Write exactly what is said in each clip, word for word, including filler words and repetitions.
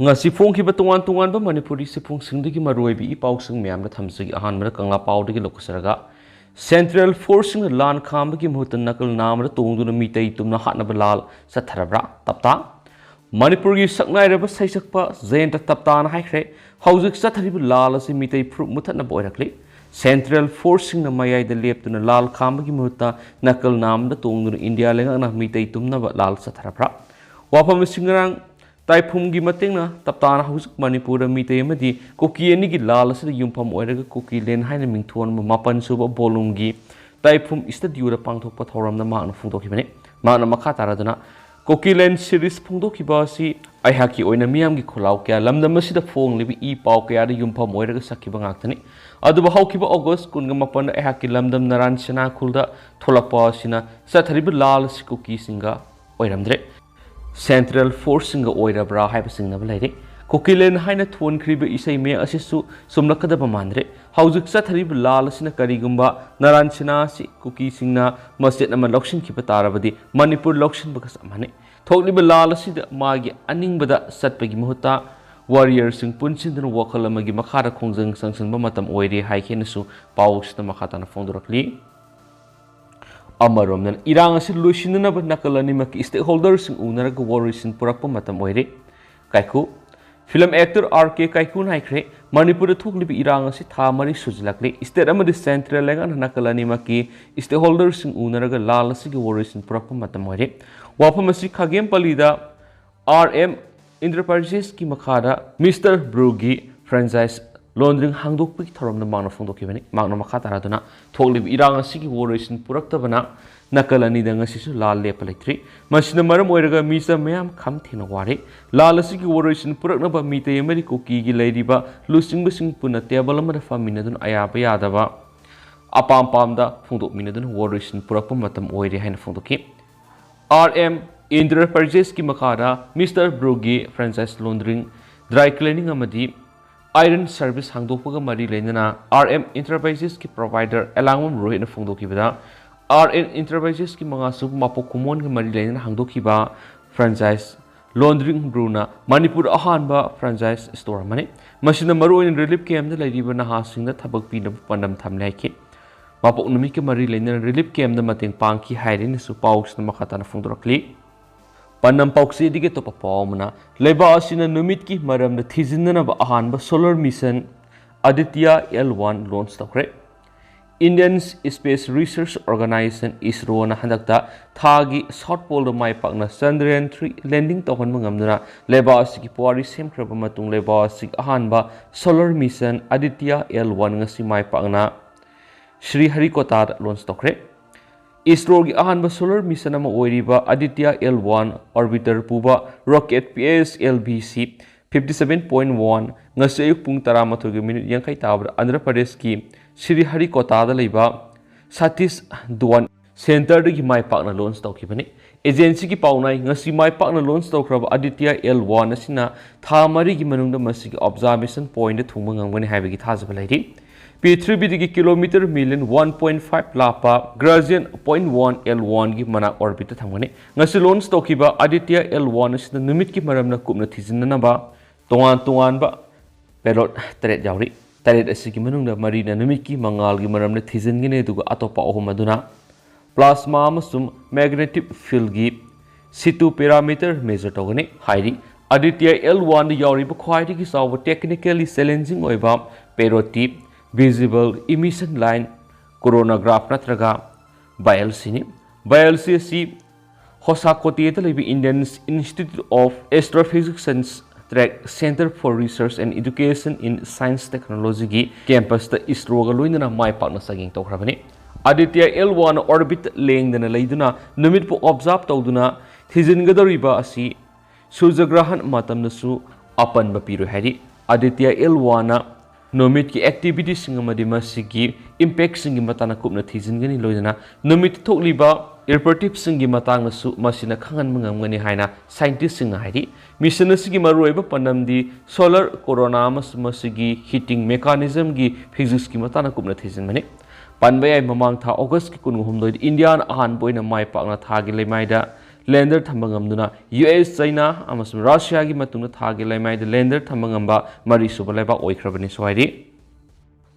ꯉꯁꯤ ꯐꯣꯡꯈꯤꯕ ꯇꯣꯉꯥꯟ ꯇꯣꯉꯥꯟꯕ ꯃꯅꯤꯄꯨꯔꯤ ꯁꯤꯐꯣꯡꯁꯤꯡꯗꯒꯤ ꯃꯔꯨꯑꯣꯏꯕ ꯏ ꯄꯥꯎꯁꯤꯡ ꯃꯌꯥꯝꯗ ꯊꯝꯖꯒꯦ꯫ ꯑꯍꯥꯟꯕꯗ ꯀꯪꯂꯥ ꯄꯥꯎꯗꯒꯤ ꯂꯧꯈꯠꯆꯔꯒ, ꯁꯦꯟꯇ꯭ꯔꯦꯜ ꯐꯣꯔꯁꯁꯤꯡꯅ ꯂꯥꯟ ꯈꯥꯝꯕꯒꯤ ꯃꯍꯨꯠꯇ ꯅꯥꯀꯜ ꯅꯥꯝꯃꯗ ꯇꯣꯡꯗꯨꯅ ꯃꯤꯇꯩ ꯇꯨꯝꯅ ꯍꯥꯠꯅꯕ ꯂꯥꯜ ꯆꯠꯊꯔꯕ꯭ꯔꯥ? ꯇꯞꯇꯥ꯫ ꯃꯅꯤꯄꯨꯔꯒꯤ ꯁꯛꯅꯥꯏꯔꯕ ꯁꯩꯁꯛꯄ ꯖꯌꯟꯇ ꯇꯞꯇꯥꯅ ꯍꯥꯏꯈ꯭ꯔꯦ, ꯍꯧꯖꯤꯛ ꯆꯠꯊꯔꯤꯕ ꯂꯥꯜ ꯑꯁꯤ ꯃꯤꯇꯩ ꯐꯨꯔꯨꯞ ꯃꯨꯊꯠꯅꯕ ꯑꯣꯏꯔꯛꯂꯤ꯫ ꯁꯦꯟꯇ꯭ꯔꯦꯜ ꯐꯣꯔꯁꯁꯤꯡꯅ ꯃꯌꯥꯏꯗ ꯂꯦꯞꯇꯨꯅ ꯂꯥꯜ ꯈꯥꯝꯕꯒꯤ ꯃꯍꯨꯠꯇ ꯅꯥꯀꯜ ꯅꯥꯝꯃꯗ ꯇꯣꯡꯗꯨꯅ ꯏꯟꯗꯤꯌꯥ ꯂꯩꯉꯥꯛꯅ ꯃꯤꯇꯩ ꯇꯨꯝꯅꯕ ꯂꯥꯜ ꯆꯠꯊꯔꯕ꯭ꯔꯥ? ꯋꯥꯐꯝ ꯑꯁꯤ ꯉꯔꯥꯡ ꯇꯥꯏꯐꯨꯝꯒꯤ ꯃꯇꯦꯡꯅ ꯇꯞꯇꯥꯅ ꯍꯧꯖꯤꯛ ꯃꯅꯤꯄꯨꯔꯗ ꯃꯤꯇꯩ ꯑꯃꯗꯤ ꯀꯨꯀꯤ ꯑꯅꯤꯒꯤ ꯂꯥꯜ ꯑꯁꯤꯗ ꯌꯨꯝꯐꯝ ꯑꯣꯏꯔꯒ ꯀꯨꯀꯤ ꯂꯦꯟ ꯍꯥꯏꯅ ꯃꯤꯡꯊꯣꯟꯕ ꯃꯥꯄꯟ ꯁꯨꯕ volume ꯒꯤ ꯇꯥꯏꯐꯨꯝ studio ꯗ ꯄꯥꯡꯊꯣꯛꯄ ꯊꯧꯔꯝꯗ ꯃꯍꯥꯛꯅ ꯐꯣꯡꯗꯣꯛꯈꯤꯕꯅꯤ꯫ ꯃꯍꯥꯛꯅ ꯃꯈꯥ ꯇꯥꯔꯗꯨꯅ, "ꯀꯨꯀꯤ ꯂꯦꯟ series ꯐꯣꯡꯗꯣꯛꯈꯤꯕ ꯑꯁꯤ ꯑꯩꯍꯥꯛꯀꯤ ꯑꯣꯏꯅ ꯃꯤꯌꯥꯝꯒꯤ ꯈꯣꯜꯂꯥꯎ ꯀꯌꯥ, ꯂꯝꯗꯝ ꯑꯁꯤꯗ ꯐꯣꯡꯂꯤꯕ ꯏ ꯄꯥꯎ ꯀꯌꯥꯗ ꯌꯨꯝꯐꯝ ꯑꯣꯏꯔꯒ ꯁꯛꯈꯤꯕ ꯉꯥꯛꯇꯅꯤ꯫ ꯑꯗꯨꯕꯨ ꯍꯧꯈꯤꯕ ꯑꯣꯒꯁ ꯀꯨꯟꯒ ꯃꯥꯄꯟꯗ ꯑꯩꯍꯥꯛꯀꯤ ꯂꯝꯗꯝ ꯅꯔꯥꯟ ꯁꯤꯅꯥ ꯈꯨꯜꯗ ꯊꯣꯛꯂꯛꯄ ꯑꯁꯤꯅ ꯆꯠꯊꯔꯤꯕ ꯂꯥꯜ ꯑꯁꯤ ꯀꯨꯀꯤꯁꯤꯡꯒ ꯑꯣꯏꯔꯝꯗ꯭ꯔꯦ꯫ ꯁꯦꯟꯇ꯭ꯔꯦꯜ ꯐꯣꯔꯁꯁꯤꯡꯒ ꯑꯣꯏꯔꯕ꯭ꯔꯥ ꯍꯥꯏꯕ ꯆꯤꯡꯅꯕ ꯂꯩꯔꯤ꯫ ꯀꯨꯀꯤ ꯂꯦꯟ ꯍꯥꯏꯅ ꯊꯣꯟꯈ꯭ꯔꯤꯕ ꯏꯁꯩ ꯃꯌꯦꯛ ꯑꯁꯤꯁꯨ ꯆꯨꯝꯂꯛꯀꯗꯕ ꯃꯥꯟꯗ꯭ꯔꯦ꯫ ꯍꯧꯖꯤꯛ ꯆꯠꯊꯔꯤꯕ ꯂꯥꯜ ꯑꯁꯤꯅ ꯀꯔꯤꯒꯨꯝꯕ ꯅꯔꯥꯟ ꯁꯤꯅꯥ ꯑꯁꯤ ꯀꯨꯀꯤꯁꯤꯡꯅ ꯃꯆꯦꯠ ꯑꯃ ꯂꯧꯁꯤꯟꯈꯤꯕ ꯇꯥꯔꯕꯗꯤ ꯃꯅꯤꯄꯨꯔ ꯂꯧꯁꯤꯟꯕꯒ ꯆꯞ ꯃꯥꯟꯅꯩ꯫ ꯊꯣꯛꯂꯤꯕ ꯂꯥꯜ ꯑꯁꯤꯗ ꯃꯥꯒꯤ ꯑꯅꯤꯡꯕꯗ ꯆꯠꯄꯒꯤ ꯃꯍꯨꯠꯇ warrior ꯁꯤꯡ ꯄꯨꯟꯁꯤꯟꯗꯨꯅ ꯋꯥꯈꯜ ꯑꯃꯒꯤ ꯃꯈꯥꯗ ꯈꯣꯡꯖꯪ ꯆꯪꯁꯤꯟꯕ ꯃꯇꯝ ꯑꯣꯏꯔꯦ" ꯍꯥꯏꯈꯤꯅꯁꯨ ꯄꯥꯎ ꯑꯁꯤꯗ ꯃꯈꯥ ꯇꯥꯅ ꯐꯣꯡꯗꯣꯔꯛꯂꯤ꯫ ꯑꯃꯔꯣꯝꯗꯅ ꯏꯔꯥꯡ ꯑꯁꯤ ꯂꯣꯏꯁꯤꯟꯅꯅꯕ ꯅꯥꯀꯜ ꯑꯅꯤꯃꯛꯀꯤ stakeholder ꯁꯤꯡ ꯎꯅꯔꯒ ꯋꯥꯔꯣꯏꯁꯤꯟ ꯄꯨꯔꯛꯄ ꯃꯇꯝ ꯑꯣꯏꯔꯦ꯫ ꯀꯥꯏꯀꯨ꯫ Film actor R K ꯀꯥꯏꯀꯨꯅ ꯍꯥꯏꯈ꯭ꯔꯦ, ꯃꯅꯤꯄꯨꯔꯗ ꯊꯣꯛꯂꯤꯕ ꯏꯔꯥꯡ ꯑꯁꯤ ꯊꯥ ꯃꯔꯤ ꯁꯨꯖꯤꯜꯂꯛꯂꯦ꯫ State ꯑꯃꯗꯤ central ꯂꯩꯉꯥꯛꯅ ꯅꯥꯀꯜ ꯑꯅꯤꯃꯛꯀꯤ stakeholder ꯁꯤꯡ ꯎꯅꯔꯒ ꯂꯥꯜ ꯑꯁꯤꯒꯤ ꯋꯥꯔꯣꯏꯁꯤꯟ ꯄꯨꯔꯛꯄ ꯃꯇꯝ ꯑꯣꯏꯔꯦ꯫ ꯋꯥꯐꯝ ꯑꯁꯤ ꯈꯥꯒꯦꯝꯄꯜꯂꯤꯗ R M Enterprises ꯀꯤ ꯃꯈꯥꯗ Mister Bru ꯒꯤ franchise laundering ꯍꯥꯡꯗꯣꯛꯄꯒꯤ ꯊꯧꯔꯝꯗ ꯃꯍꯥꯛꯅ ꯐꯣꯡꯗꯣꯛꯈꯤꯕꯅꯤ꯫ ꯃꯍꯥꯛꯅ ꯃꯈꯥ ꯇꯥꯔꯗꯨꯅ, "ꯊꯣꯛꯂꯤꯕ ꯏꯔꯥꯡ ꯑꯁꯤꯒꯤ ꯋꯥꯔꯣꯏꯁꯤꯟ ꯄꯨꯔꯛꯇꯕꯅ ꯅꯥꯀꯜ ꯑꯅꯤꯗ ꯉꯁꯤꯁꯨ ꯂꯥꯜ ꯂꯦꯞꯄ ꯂꯩꯇ꯭ꯔꯤ꯫ ꯃꯁꯤꯅ ꯃꯔꯝ ꯑꯣꯏꯔꯒ ꯃꯤꯆꯝ ꯃꯌꯥꯝ ꯈꯝ ꯊꯦꯡꯅ ꯋꯥꯔꯦ꯫ ꯂꯥꯜ ꯑꯁꯤꯒꯤ ꯋꯥꯔꯣꯏꯁꯤꯟ ꯄꯨꯔꯛꯅꯕ ꯃꯤꯇꯩ ꯑꯃꯗꯤ ꯀꯨꯀꯤꯒꯤ ꯂꯩꯔꯤꯕ ꯂꯨꯆꯤꯡꯕꯁꯤꯡ ꯄꯨꯟꯅ table ꯑꯃꯗ ꯐꯝꯃꯤꯟꯅꯗꯨꯅ ꯑꯌꯥꯕ ꯌꯥꯗꯕ ꯑꯄꯥꯝ ꯄꯥꯝꯗ ꯐꯣꯡꯗꯣꯛꯃꯤꯟꯅꯗꯨꯅ ꯋꯥꯔꯣꯏꯁꯤꯟ ꯄꯨꯔꯛꯄ ꯃꯇꯝ ꯑꯣꯏꯔꯦ" ꯍꯥꯏꯅ ꯐꯣꯡꯗꯣꯛꯈꯤ꯫ R M Enterprises ꯀꯤ ꯃꯈꯥꯗ Mister Bru ꯒꯤ franchise laundering, dry cleaning ꯑꯃꯗꯤ iron service ꯍꯥꯡꯗꯣꯛꯄꯒ ꯃꯔꯤ ꯂꯩꯅꯅ R M Enterprises ꯀꯤ provider ꯑꯦꯂꯥꯡꯕꯝ ꯔꯣꯍꯤꯠꯅ ꯐꯣꯡꯗꯣꯛꯈꯤꯕꯗ, R M Enterprises ꯀꯤ ꯃꯉꯥꯁꯨꯕ ꯃꯄꯣꯛ ꯀꯨꯝꯑꯣꯟꯒ ꯃꯔꯤ ꯂꯩꯅꯅ ꯍꯥꯡꯗꯣꯛꯈꯤꯕ franchise Laundry Bruna ꯃꯅꯤꯄꯨꯔ ꯑꯍꯥꯟꯕ franchise store ꯑꯃꯅꯤ꯫ ꯃꯁꯤꯅ ꯃꯔꯨꯑꯣꯏꯅ relief campꯇ ꯂꯩꯔꯤꯕ ꯅꯍꯥꯁꯤꯡꯗ ꯊꯕꯛ ꯄꯤꯅꯕ ꯄꯥꯟꯗꯝ ꯊꯝꯂꯦ ꯍꯥꯏꯈꯤ꯫ ꯃꯄꯣꯛ ꯅꯨꯃꯤꯠꯀ ꯃꯔꯤ ꯂꯩꯅꯅ relief campꯇ ꯃꯇꯦꯡ ꯄꯥꯡꯈꯤ ꯍꯥꯏꯔꯦꯅꯁꯨ ꯄꯥꯎꯁꯤꯅ ꯃꯈꯥ ꯇꯥꯅ ꯐꯣꯡꯗꯣꯔꯛꯂꯤ꯫ ꯄꯥꯟꯗꯝ ꯄꯥꯎꯆꯦꯗꯒꯤ ꯑꯇꯣꯞꯄ ꯄꯥꯎ ꯑꯃꯅ, ꯂꯩꯕꯥꯛ ꯑꯁꯤꯅ ꯅꯨꯃꯤꯠꯀꯤ ꯃꯔꯝꯗ ꯊꯤꯖꯤꯟꯅꯅꯕ ꯑꯍꯥꯟꯕ solar mission Aditya L one launch ꯇꯧꯈ꯭ꯔꯦ꯫ Indian Space Research Organisation, ISROꯅ ꯍꯟꯗꯛꯇ ꯊꯥꯒꯤ South Poleꯗ ꯃꯥꯏ ꯄꯥꯛꯅ Chandrayaan three landing ꯇꯧꯍꯟꯕ ꯉꯝꯗꯨꯅ ꯂꯩꯕꯥꯛ ꯑꯁꯤꯒꯤ ꯄꯨꯋꯥꯔꯤ ꯁꯦꯝꯈ꯭ꯔꯕ ꯃꯇꯨꯡ, ꯂꯩꯕꯥꯛ ꯑꯁꯤꯒꯤ ꯑꯍꯥꯟꯕ solar mission Aditya L one ꯉꯁꯤ ꯃꯥꯏ ꯄꯥꯛꯅ ꯁ꯭ꯔꯤꯍꯔꯤꯀꯣꯇꯥꯗ launch ꯇꯧꯈ꯭ꯔꯦ꯫ ISROꯒꯤ ꯑꯍꯥꯟꯕ solar mission ꯑꯃ ꯑꯣꯏꯔꯤꯕ Aditya L one orbiter ꯄꯨꯕ rocket P S L V C fifty seven point one ꯉꯁꯤ ꯑꯌꯨꯛ ꯄꯨꯡ ꯇꯔꯥꯃꯥꯊꯣꯏꯒ minute ꯌꯥꯡꯈꯩ ꯇꯥꯕꯗ ꯑꯟꯙ꯭ꯔ ꯄ꯭ꯔꯗꯦꯁꯀꯤ ꯁ꯭ꯔꯤꯍꯔꯤꯀꯣꯇꯥꯗ ꯂꯩꯕ ꯁꯇꯤꯁ ꯙꯋꯟ centreꯗꯒꯤ ꯃꯥꯏ ꯄꯥꯛꯅ launch ꯇꯧꯈꯤꯕꯅꯤ꯫ Agencyꯒꯤ ꯄꯥꯎꯅꯥꯏ, ꯉꯁꯤ ꯃꯥꯏ ꯄꯥꯛꯅ launch ꯇꯧꯈ꯭ꯔꯕ Aditya L one ꯑꯁꯤꯅ ꯊꯥ ꯃꯔꯤꯒꯤ ꯃꯅꯨꯡꯗ ꯃꯁꯤꯒꯤ observation pointꯇ ꯊꯨꯡꯕ ꯉꯝꯒꯅꯤ ꯍꯥꯏꯕꯒꯤ ꯊꯥꯖꯕ ꯂꯩꯔꯤ꯫ ꯄ꯭ꯔꯤꯊꯤꯕꯤꯗꯒꯤ kilometre million one point five ꯂꯥꯞꯄ Gradient point one L oneꯒꯤ ꯃꯅꯥꯛ orbitꯇ ꯊꯝꯒꯅꯤ꯫ ꯉꯁꯤ launch ꯇꯧꯈꯤꯕ Aditya L one ꯑꯁꯤꯗ ꯅꯨꯃꯤꯠꯀꯤ ꯃꯔꯝꯅ ꯀꯨꯞꯅ ꯊꯤꯖꯤꯟꯅꯅꯕ ꯇꯣꯉꯥꯟ ꯇꯣꯉꯥꯟꯕ payload ꯇꯔꯦꯠ ꯌꯥꯎꯔꯤ꯫ ꯇꯔꯦꯠ ꯑꯁꯤꯒꯤ ꯃꯅꯨꯡꯗ ꯃꯔꯤꯅ ꯅꯨꯃꯤꯠꯀꯤ ꯃꯉꯥꯜꯒꯤ ꯃꯔꯝꯅ ꯊꯤꯖꯤꯟꯒꯅꯤ, ꯑꯗꯨꯒ ꯑꯇꯣꯞꯄ ꯑꯍꯨꯝ ꯑꯗꯨꯅ plasma ꯑꯃꯁꯨꯡ magnetic fieldꯒꯤ cytoparameter measure ꯇꯧꯒꯅꯤ ꯍꯥꯏꯔꯤ꯫ Aditya L oneꯗ ꯌꯥꯎꯔꯤꯕ ꯈ꯭ꯋꯥꯏꯗꯒꯤ ꯆꯥꯎꯕ technically challenging ꯑꯣꯏꯕ payloadꯇꯤ visible emission line coronagraph ꯅꯠꯇ꯭ꯔꯒ biopsyꯅꯤ꯫ Biopsy ꯑꯁꯤ ꯍꯣꯁꯥꯀꯣꯇꯦꯗ ꯂꯩꯕ Indian Institute of Astrophysics and Track Centre for Research and Education in Science Technologyꯒꯤ campusꯇ ISROꯒ ꯂꯣꯏꯅꯅ ꯃꯥꯏ ꯄꯥꯛꯅ ꯆꯥꯡꯌꯦꯡ ꯇꯧꯈ꯭ꯔꯕꯅꯤ꯫ Aditya L one orbit ꯂꯦꯡꯗꯅ ꯂꯩꯗꯨꯅ ꯅꯨꯃꯤꯠꯄꯨ observe ꯇꯧꯗꯨꯅ ꯊꯤꯖꯤꯟꯒꯗꯧꯔꯤꯕ ꯑꯁꯤ ꯁꯨꯔꯖꯒ꯭ꯔꯍꯟ ꯃꯇꯝꯗꯁꯨ ꯑꯄꯟꯕ ꯄꯤꯔꯣꯏ ꯍꯥꯏꯔꯤ꯫ Aditya L oneꯅ ꯅꯨꯃꯤꯠꯀꯤ activityꯁꯤꯡ ꯑꯃꯗꯤ ꯃꯁꯤꯒꯤ impactꯁꯤꯡꯒꯤ ꯃꯇꯥꯡꯗ ꯀꯨꯞꯅ ꯊꯤꯖꯤꯟꯒꯅꯤ, ꯂꯣꯏꯅꯅ ꯅꯨꯃꯤꯠꯇ ꯊꯣꯛꯂꯤꯕ eruptiveꯁꯤꯡꯒꯤ ꯃꯇꯥꯡꯗꯁꯨ ꯃꯁꯤꯅ ꯈꯪꯍꯟꯕ ꯉꯝꯒꯅꯤ ꯍꯥꯏꯅ scientistꯁꯤꯡꯅ ꯍꯥꯏꯔꯤ꯫ Mission ꯑꯁꯤꯒꯤ ꯃꯔꯨꯑꯣꯏꯕ ꯄꯥꯟꯗꯝꯗꯤ solar corona ꯑꯃꯁꯨꯡ ꯃꯁꯤꯒꯤ heating mechanismꯒꯤ physicsꯀꯤ ꯃꯇꯥꯡꯗ ꯀꯨꯞꯅ ꯊꯤꯖꯤꯟꯕꯅꯤ꯫ ꯄꯟꯕ ꯌꯥꯏ, ꯃꯃꯥꯡ ꯊꯥ Augustꯀꯤ ꯀꯨꯟꯍꯨꯝꯗꯣꯏꯗ ꯏꯟꯗꯤꯌꯥꯅ ꯑꯍꯥꯟꯕ ꯑꯣꯏꯅ ꯃꯥꯏ ꯄꯥꯛꯅ ꯊꯥꯒꯤ ꯂꯩꯃꯥꯏꯗ ꯂꯦꯟꯗꯔ ꯊꯝꯕ ꯉꯝꯗꯨꯅ ꯌꯨ ꯑꯦꯁ, ꯆꯩꯅꯥ ꯑꯃꯁꯨꯡ ꯔꯁꯤꯌꯥꯒꯤ ꯃꯇꯨꯡꯗ ꯊꯥꯒꯤ ꯂꯩꯃꯥꯏꯗ ꯂꯦꯟꯗꯔ ꯊꯝꯕ ꯉꯝꯕ ꯃꯔꯤꯁꯨꯕ ꯂꯩꯕꯥꯛ ꯑꯣꯏꯈ꯭ꯔꯕꯅꯤꯁꯨ ꯍꯥꯏꯔꯤ꯫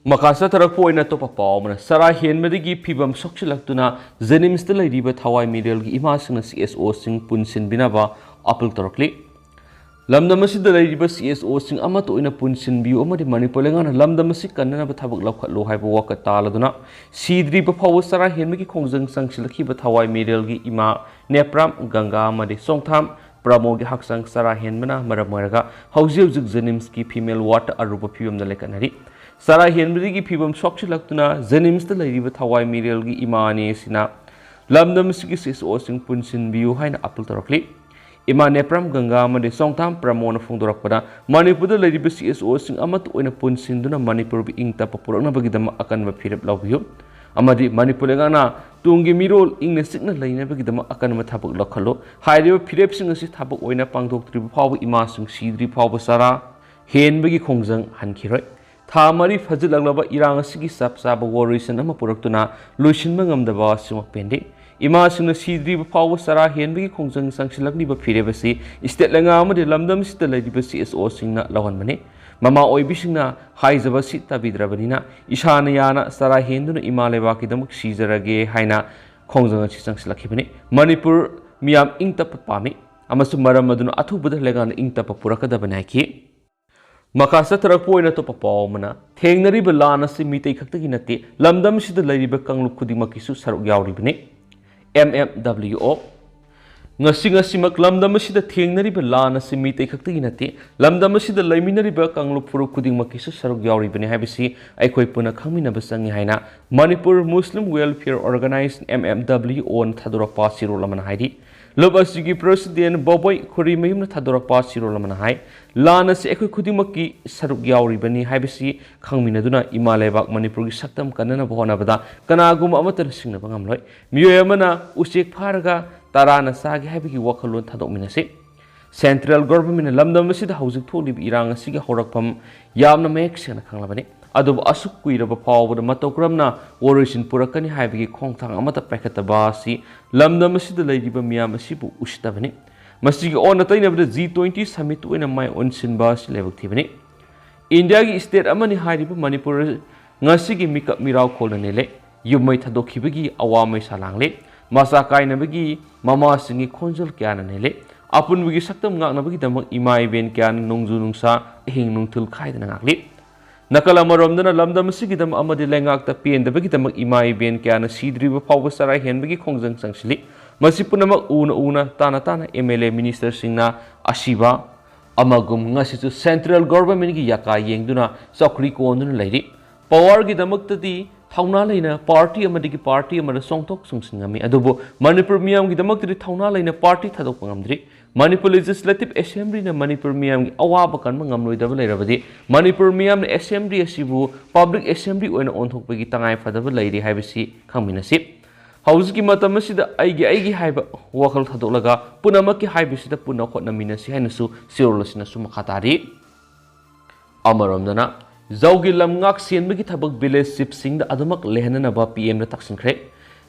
ꯃꯈꯥ ꯆꯠꯊꯔꯛꯄ ꯑꯣꯏꯅ ꯑꯇꯣꯞꯄ ꯄꯥꯎ ꯑꯃꯅ, ꯆꯔꯥ ꯍꯦꯟꯕꯗꯒꯤ ꯐꯤꯕꯝ ꯁꯣꯛꯆꯤꯜꯂꯛꯇꯨꯅ ꯖꯦꯅꯤꯝꯁꯇ ꯂꯩꯔꯤꯕ ꯊꯋꯥꯏ ꯃꯤꯔꯦꯜꯒꯤ ꯏꯃꯥꯁꯤꯡꯅ ꯁꯤ ꯑꯦꯁ ꯑꯣꯁꯤꯡ ꯄꯨꯟꯁꯤꯟꯕꯤꯅꯕ ꯑꯥꯄꯤꯜ ꯇꯧꯔꯛꯂꯤ꯫ ꯂꯝꯗꯝ ꯑꯁꯤꯗ ꯂꯩꯔꯤꯕ ꯁꯤ ꯑꯦꯁ ꯑꯣꯁꯤꯡ ꯑꯃꯠꯇ ꯑꯣꯏꯅ ꯄꯨꯟꯁꯤꯟꯕꯤꯌꯨ ꯑꯃꯗꯤ ꯃꯅꯤꯄꯨꯔ ꯂꯩꯉꯥꯛꯅ ꯂꯝꯗꯝ ꯑꯁꯤ ꯀꯟꯅꯅꯕ ꯊꯕꯛ ꯂꯧꯈꯠꯂꯨ ꯍꯥꯏꯕ ꯋꯥꯀꯠ ꯇꯥꯂꯗꯨꯅ ꯁꯤꯗ꯭ꯔꯤꯕ ꯐꯥꯎꯕ ꯆꯔꯥ ꯍꯦꯟꯕꯒꯤ ꯈꯣꯡꯖꯪ ꯆꯪꯁꯤꯜꯂꯛꯈꯤꯕ ꯊꯋꯥꯏ ꯃꯤꯔꯦꯜꯒꯤ ꯏꯃꯥ ꯅꯦꯄ꯭ꯔꯥꯝ ꯒꯪꯒꯥ ꯑꯃꯗꯤ ꯆꯣꯡꯊꯥꯝ ꯄ꯭ꯔꯃꯣꯒꯤ ꯍꯛꯆꯥꯡ ꯆꯔꯥ ꯍꯦꯟꯕꯅ ꯃꯔꯝ ꯑꯣꯏꯔꯒ ꯍꯧꯖꯤꯛ ꯍꯧꯖꯤꯛ ꯖꯦꯅꯤꯝꯁꯀꯤ ꯐꯤꯃꯦꯜ ꯋꯥꯔꯗ ꯑꯔꯨꯕ ꯐꯤꯕꯝꯗ ꯂꯩꯈꯠꯅꯔꯤ꯫ ꯆꯔꯥ ꯍꯦꯟꯕꯗꯒꯤ ꯐꯤꯕꯝ ꯁꯣꯛꯆꯤꯜꯂꯛꯇꯨꯅ ꯖꯦꯅꯤꯝꯁꯇ ꯂꯩꯔꯤꯕ ꯊꯋꯥꯏ ꯃꯤꯔꯦꯜꯒꯤ ꯏꯃꯥ ꯑꯅꯤ ꯑꯁꯤꯅ ꯂꯝꯗꯝ ꯑꯁꯤꯒꯤ ꯁꯤ ꯑꯦꯁ ꯑꯣꯁꯤꯡ ꯄꯨꯟꯁꯤꯟꯕꯤꯌꯨ ꯍꯥꯏꯅ ꯑꯥꯄꯤꯜ ꯇꯧꯔꯛꯂꯤ꯫ ꯏꯃꯥ ꯅꯦꯄ꯭ꯔꯥꯝ ꯒꯪꯒꯥ ꯑꯃꯗꯤ ꯆꯣꯡꯊꯥꯝ ꯄ꯭ꯔꯃꯣꯅ ꯐꯣꯡꯗꯣꯔꯛꯄꯗ, ꯃꯅꯤꯄꯨꯔꯗ ꯂꯩꯔꯤꯕ ꯁꯤ ꯑꯦꯁ ꯑꯣꯁꯤꯡ ꯑꯃꯠꯇ ꯑꯣꯏꯅ ꯄꯨꯟꯁꯤꯟꯗꯨꯅ ꯃꯅꯤꯄꯨꯔꯕꯨ ꯏꯪ ꯇꯞꯄ ꯄꯨꯔꯛꯅꯕꯒꯤꯗꯃꯛ ꯑꯀꯟꯕ ꯐꯤꯔꯦꯞ ꯂꯧꯕꯤꯌꯨ ꯑꯃꯗꯤ ꯃꯅꯤꯄꯨꯔ ꯂꯩꯉꯥꯛꯅ ꯇꯨꯡꯒꯤ ꯃꯤꯔꯣꯜ ꯏꯪꯅ ꯆꯤꯛꯅ ꯂꯩꯅꯕꯒꯤꯗꯃꯛ ꯑꯀꯟꯕ ꯊꯕꯛ ꯂꯧꯈꯠꯂꯨ꯫ ꯍꯥꯏꯔꯤꯕ ꯐꯤꯔꯦꯞꯁꯤꯡ ꯑꯁꯤ ꯊꯕꯛ ꯑꯣꯏꯅ ꯄꯥꯡꯊꯣꯛꯇ꯭ꯔꯤꯕ ꯐꯥꯎꯕ ꯏꯃꯥꯁꯤꯡ ꯁꯤꯗ꯭ꯔꯤ ꯐꯥꯎꯕ ꯆꯔꯥ ꯍꯦꯟꯕꯒꯤ ꯈꯣꯡꯖꯪ ꯍꯟꯈꯤꯔꯣꯏ꯫ ꯊꯥ ꯃꯔꯤ ꯐꯥꯖꯤꯜꯂꯛꯂꯕ ꯏꯔꯥꯡ ꯑꯁꯤꯒꯤ ꯆꯞ ꯆꯥꯕ ꯋꯥꯔꯣꯏꯁꯤꯟ ꯑꯃ ꯄꯨꯔꯛꯇꯨꯅ ꯂꯣꯏꯁꯤꯟꯕ ꯉꯝꯗꯕ ꯑꯁꯤꯃꯛ ꯄꯦꯟꯗꯦ꯫ ꯏꯃꯥꯁꯤꯡꯅ ꯁꯤꯗ꯭ꯔꯤꯕ ꯐꯥꯎꯕ ꯆꯔꯥ ꯍꯦꯟꯕꯒꯤ ꯈꯣꯡꯖꯪ ꯆꯪꯁꯤꯜꯂꯛꯂꯤꯕ ꯐꯤꯔꯦꯞ ꯑꯁꯤ ꯏꯁꯇꯦꯠ ꯂꯩꯉꯥꯛ ꯑꯃꯗꯤ ꯂꯝꯗꯝꯁꯤꯗ ꯂꯩꯔꯤꯕ ꯁꯤ ꯑꯦꯁ ꯑꯣꯁꯤꯡꯅ ꯂꯧꯍꯟꯕꯅꯤ꯫ ꯃꯃꯥ ꯑꯣꯏꯕꯤꯁꯤꯡꯅ ꯍꯥꯏꯖꯕ ꯑꯁꯤ ꯇꯥꯕꯤꯗ꯭ꯔꯕꯅꯤꯅ ꯏꯁꯥꯅ ꯌꯥꯅ ꯆꯔꯥ ꯍꯦꯟꯗꯨꯅ ꯏꯃꯥ ꯂꯩꯕꯥꯛꯀꯤꯗꯃꯛ ꯁꯤꯖꯔꯒꯦ ꯍꯥꯏꯅ ꯈꯣꯡꯖꯪ ꯑꯁꯤ ꯆꯪꯁꯤꯜꯂꯛꯈꯤꯕꯅꯤ꯫ ꯃꯅꯤꯄꯨꯔ ꯃꯤꯌꯥꯝ ꯏꯪ ꯇꯞꯄ ꯄꯥꯝꯃꯤ ꯑꯃꯁꯨꯡ ꯃꯔꯝ ꯑꯗꯨꯅ ꯑꯊꯨꯕꯗ ꯂꯩꯉꯥꯛꯅ ꯏꯪ ꯇꯞꯄ ꯄꯨꯔꯛꯀꯗꯕꯅꯤ ꯍꯥꯏꯈꯤ꯫ ꯃꯈꯥ ꯆꯠꯊꯔꯛꯄ ꯑꯣꯏꯅ ꯑꯇꯣꯞꯄ ꯄꯥꯎ ꯑꯃꯅ, ꯊꯦꯡꯅꯔꯤꯕ ꯂꯥꯟ ꯑꯁꯤ ꯃꯤꯇꯩ ꯈꯛꯇꯒꯤ ꯅꯠꯇꯦ, ꯂꯝꯗꯝꯁꯤꯗ ꯂꯩꯔꯤꯕ ꯀꯥꯡꯂꯨꯞ ꯈꯨꯗꯤꯡꯃꯛꯀꯤꯁꯨ ꯁꯔꯨꯛ ꯌꯥꯎꯔꯤꯕꯅꯤ꯫ ꯑꯦꯝ ꯑꯦꯝ ꯗꯕ꯭ꯂꯤꯎ ꯑꯣ꯫ ꯉꯁꯤ ꯉꯁꯤꯃꯛ ꯂꯝꯗꯝ ꯑꯁꯤꯗ ꯊꯦꯡꯅꯔꯤꯕ ꯂꯥꯟ ꯑꯁꯤ ꯃꯤꯇꯩ ꯈꯛꯇꯒꯤ ꯅꯠꯇꯦ, ꯂꯝꯗꯝ ꯑꯁꯤꯗ ꯂꯩꯃꯤꯟꯅꯔꯤꯕ ꯀꯥꯡꯂꯨꯞ ꯐꯨꯔꯨꯞ ꯈꯨꯗꯤꯡꯃꯛꯀꯤꯁꯨ ꯁꯔꯨꯛ ꯌꯥꯎꯔꯤꯕꯅꯤ ꯍꯥꯏꯕꯁꯤ ꯑꯩꯈꯣꯏ ꯄꯨꯟꯅ ꯈꯪꯃꯤꯟꯅꯕ ꯆꯪꯏ ꯍꯥꯏꯅ Manipur Muslim welfare organisation, M M W ꯑꯣꯅ ꯊꯥꯗꯣꯔꯛꯄ ꯆꯦꯔꯣꯜ ꯑꯃꯅ ꯍꯥꯏꯔꯤ꯫ ꯂꯨꯞ ꯑꯁꯤꯒꯤ ꯄ꯭ꯔꯁꯤꯗꯦꯟ ꯕꯣꯕꯣꯏ ꯈꯨꯔꯤꯃꯌꯨꯝꯅ ꯊꯥꯗꯣꯔꯛꯄ ꯆꯦꯔꯣꯜ ꯑꯃꯅ ꯍꯥꯏ, ꯂꯥꯟ ꯑꯁꯤ ꯑꯩꯈꯣꯏ ꯈꯨꯗꯤꯡꯃꯛꯀꯤ ꯁꯔꯨꯛ ꯌꯥꯎꯔꯤꯕꯅꯤ ꯍꯥꯏꯕꯁꯤ ꯈꯪꯃꯤꯟꯅꯗꯨꯅ ꯏꯃꯥ ꯂꯩꯕꯥꯛ ꯃꯅꯤꯄꯨꯔꯒꯤ ꯁꯛꯇꯝ ꯀꯟꯅꯅꯕ ꯍꯣꯠꯅꯕꯗ ꯀꯅꯥꯒꯨꯝꯕ ꯑꯃꯠꯇꯅ ꯁꯤꯡꯅꯕ ꯉꯝꯂꯣꯏ꯫ ꯃꯤꯑꯣꯏ ꯑꯃꯅ ꯎꯆꯦꯛ ꯐꯥꯔꯒ ꯇꯔꯥꯅ ꯆꯥꯒꯦ ꯍꯥꯏꯕꯒꯤ ꯋꯥꯈꯜꯂꯣꯟ ꯊꯥꯗꯣꯛꯃꯤꯟꯅꯁꯤ꯫ ꯁꯦꯟꯇ꯭ꯔꯦꯜ ꯒꯣꯚꯔꯟꯃꯦꯟꯠꯅ ꯂꯝꯗꯝ ꯑꯁꯤꯗ ꯍꯧꯖꯤꯛ ꯊꯣꯛꯂꯤꯕ ꯏꯔꯥꯡ ꯑꯁꯤꯒꯤ ꯍꯧꯔꯛꯐꯝ ꯌꯥꯝꯅ ꯃꯌꯦꯛ ꯁꯦꯡꯅ ꯈꯪꯂꯕꯅꯤ꯫ ꯑꯗꯨꯕꯨ ꯑꯁꯨꯛ ꯀꯨꯏꯔꯕ ꯐꯥꯎꯕꯗ ꯃꯇꯧ ꯀꯔꯝꯅ ꯋꯥꯔꯣꯏꯁꯤꯟ ꯄꯨꯔꯛꯀꯅꯤ ꯍꯥꯏꯕꯒꯤ ꯈꯣꯡꯊꯥꯡ ꯑꯃꯠꯇ ꯄꯥꯏꯈꯠꯇꯕ ꯑꯁꯤ ꯂꯝꯗꯝ ꯑꯁꯤꯗ ꯂꯩꯔꯤꯕ ꯃꯤꯌꯥꯝ ꯑꯁꯤꯕꯨ ꯎꯁꯤꯠꯇꯕꯅꯤ꯫ ꯃꯁꯤꯒꯤ ꯑꯣꯟꯅ ꯇꯩꯅꯕꯗ G twenty summit ꯑꯣꯏꯅ ꯃꯥꯏ ꯑꯣꯟꯁꯤꯟꯕ ꯑꯁꯤ ꯂꯥꯏꯕꯛ ꯊꯤꯕꯅꯤ꯫ ꯏꯟꯗꯤꯌꯥꯒꯤ state ꯑꯃꯅꯤ ꯍꯥꯏꯔꯤꯕ ꯃꯅꯤꯄꯨꯔ ꯉꯁꯤꯒꯤ ꯃꯤꯀꯞ ꯃꯤꯔꯥꯎ ꯈꯣꯜꯅ ꯅꯦꯜꯂꯦ꯫ ꯌꯨꯝꯃꯩ ꯊꯥꯗꯣꯛꯈꯤꯕꯒꯤ ꯑꯋꯥ ꯃꯩꯁꯥ ꯂꯥꯡꯂꯦ꯫ ꯃꯆꯥ ꯀꯥꯏꯅꯕꯒꯤ ꯃꯃꯥꯁꯤꯡꯒꯤ ꯈꯣꯟꯖꯦꯜ ꯀꯌꯥꯅ ꯅꯦꯜꯂꯦ꯫ ꯑꯄꯨꯟꯕꯒꯤ ꯁꯛꯇꯝ ꯉꯥꯛꯅꯕꯒꯤꯗꯃꯛ ꯏꯃꯥ ꯏꯕꯦꯟ ꯀꯌꯥꯅ ꯅꯣꯡꯖꯨ ꯅꯨꯡꯁꯥ ꯑꯍꯤꯡ ꯅꯨꯡꯊꯤꯜ ꯈꯥꯏꯗꯅ ꯉꯥꯛꯂꯤ꯫ ꯅꯥꯀꯜ ꯑꯃꯔꯣꯝꯗꯅ ꯂꯝꯗꯝ ꯑꯁꯤꯒꯤꯗꯃꯛ ꯑꯃꯗꯤ ꯂꯩꯉꯥꯛꯇ ꯄꯦꯟꯗꯕꯒꯤꯗꯃꯛ ꯏꯃꯥ ꯏꯕꯦꯟ ꯀꯌꯥꯅ ꯁꯤꯗ꯭ꯔꯤꯕ ꯐꯥꯎꯕ ꯆꯔꯥ ꯍꯦꯟꯕꯒꯤ ꯈꯣꯡꯖꯪ ꯆꯪꯁꯤꯜꯂꯤ꯫ ꯃꯁꯤ ꯄꯨꯝꯅꯃꯛ ꯎꯅ ꯎꯅ, ꯇꯥꯅ ꯇꯥꯅ M L A ministerꯁꯤꯡꯅ ꯑꯁꯤꯕ ꯑꯃꯒꯨꯝ ꯉꯁꯤꯁꯨ central governmentꯀꯤ ꯌꯥꯀꯥ ꯌꯦꯡꯗꯨꯅ ꯆꯧꯀ꯭ꯔꯤ ꯀꯣꯟꯗꯨꯅ ꯂꯩꯔꯤ꯫ Powerꯒꯤꯗꯃꯛꯇꯗꯤ ꯊꯧꯅꯥ ꯂꯩꯅ party ꯑꯃꯗꯒꯤ party ꯑꯃꯗ ꯆꯣꯡꯊꯣꯛ ꯆꯣꯡꯁꯤꯟ ꯉꯝꯃꯤ, ꯑꯗꯨꯕꯨ ꯃꯅꯤꯄꯨꯔ ꯃꯤꯌꯥꯝꯒꯤꯗꯃꯛꯇꯗꯤ ꯊꯧꯅꯥ ꯂꯩꯅ party ꯊꯥꯗꯣꯛꯄ ꯉꯝꯗ꯭ꯔꯤ꯫ ꯃꯅꯤꯄꯨꯔ Legislative Assemblyꯅ ꯃꯅꯤꯄꯨꯔ ꯃꯤꯌꯥꯝꯒꯤ ꯑꯋꯥꯕ ꯀꯟꯕ ꯉꯝꯂꯣꯏꯗꯕ ꯂꯩꯔꯕꯗꯤ ꯃꯅꯤꯄꯨꯔ ꯃꯤꯌꯥꯝꯅ Assembly ꯑꯁꯤꯕꯨ public assembly ꯑꯣꯏꯅ ꯑꯣꯟꯊꯣꯛꯄꯒꯤ ꯇꯉꯥꯏ ꯐꯗꯕ ꯂꯩꯔꯤ ꯍꯥꯏꯕꯁꯤ ꯈꯪꯃꯤꯟꯅꯁꯤ꯫ ꯍꯧꯖꯤꯛꯀꯤ ꯃꯇꯝ ꯑꯁꯤꯗ ꯑꯩꯒꯤ ꯑꯩꯒꯤ ꯍꯥꯏꯕ ꯋꯥꯈꯜ ꯊꯥꯗꯣꯛꯂꯒ ꯄꯨꯝꯅꯃꯛꯀꯤ ꯍꯥꯏꯕꯁꯤꯗ ꯄꯨꯟꯅ ꯍꯣꯠꯅꯃꯤꯟꯅꯁꯤ ꯍꯥꯏꯅꯁꯨ ꯆꯦꯔꯣꯜ ꯑꯁꯤꯅꯁꯨ ꯃꯈꯥ ꯇꯥꯔꯤ꯫ ꯑꯃꯔꯣꯝꯗꯅ ꯖꯧꯒꯤ ꯂꯝ ꯉꯥꯛ ꯁꯦꯟꯕꯒꯤ ꯊꯕꯛ village chiefꯁꯤꯡꯗ ꯑꯗꯨꯃꯛ ꯂꯩꯍꯟꯅꯅꯕ P Mꯗ ꯇꯛꯁꯤꯟꯈ꯭ꯔꯦ꯫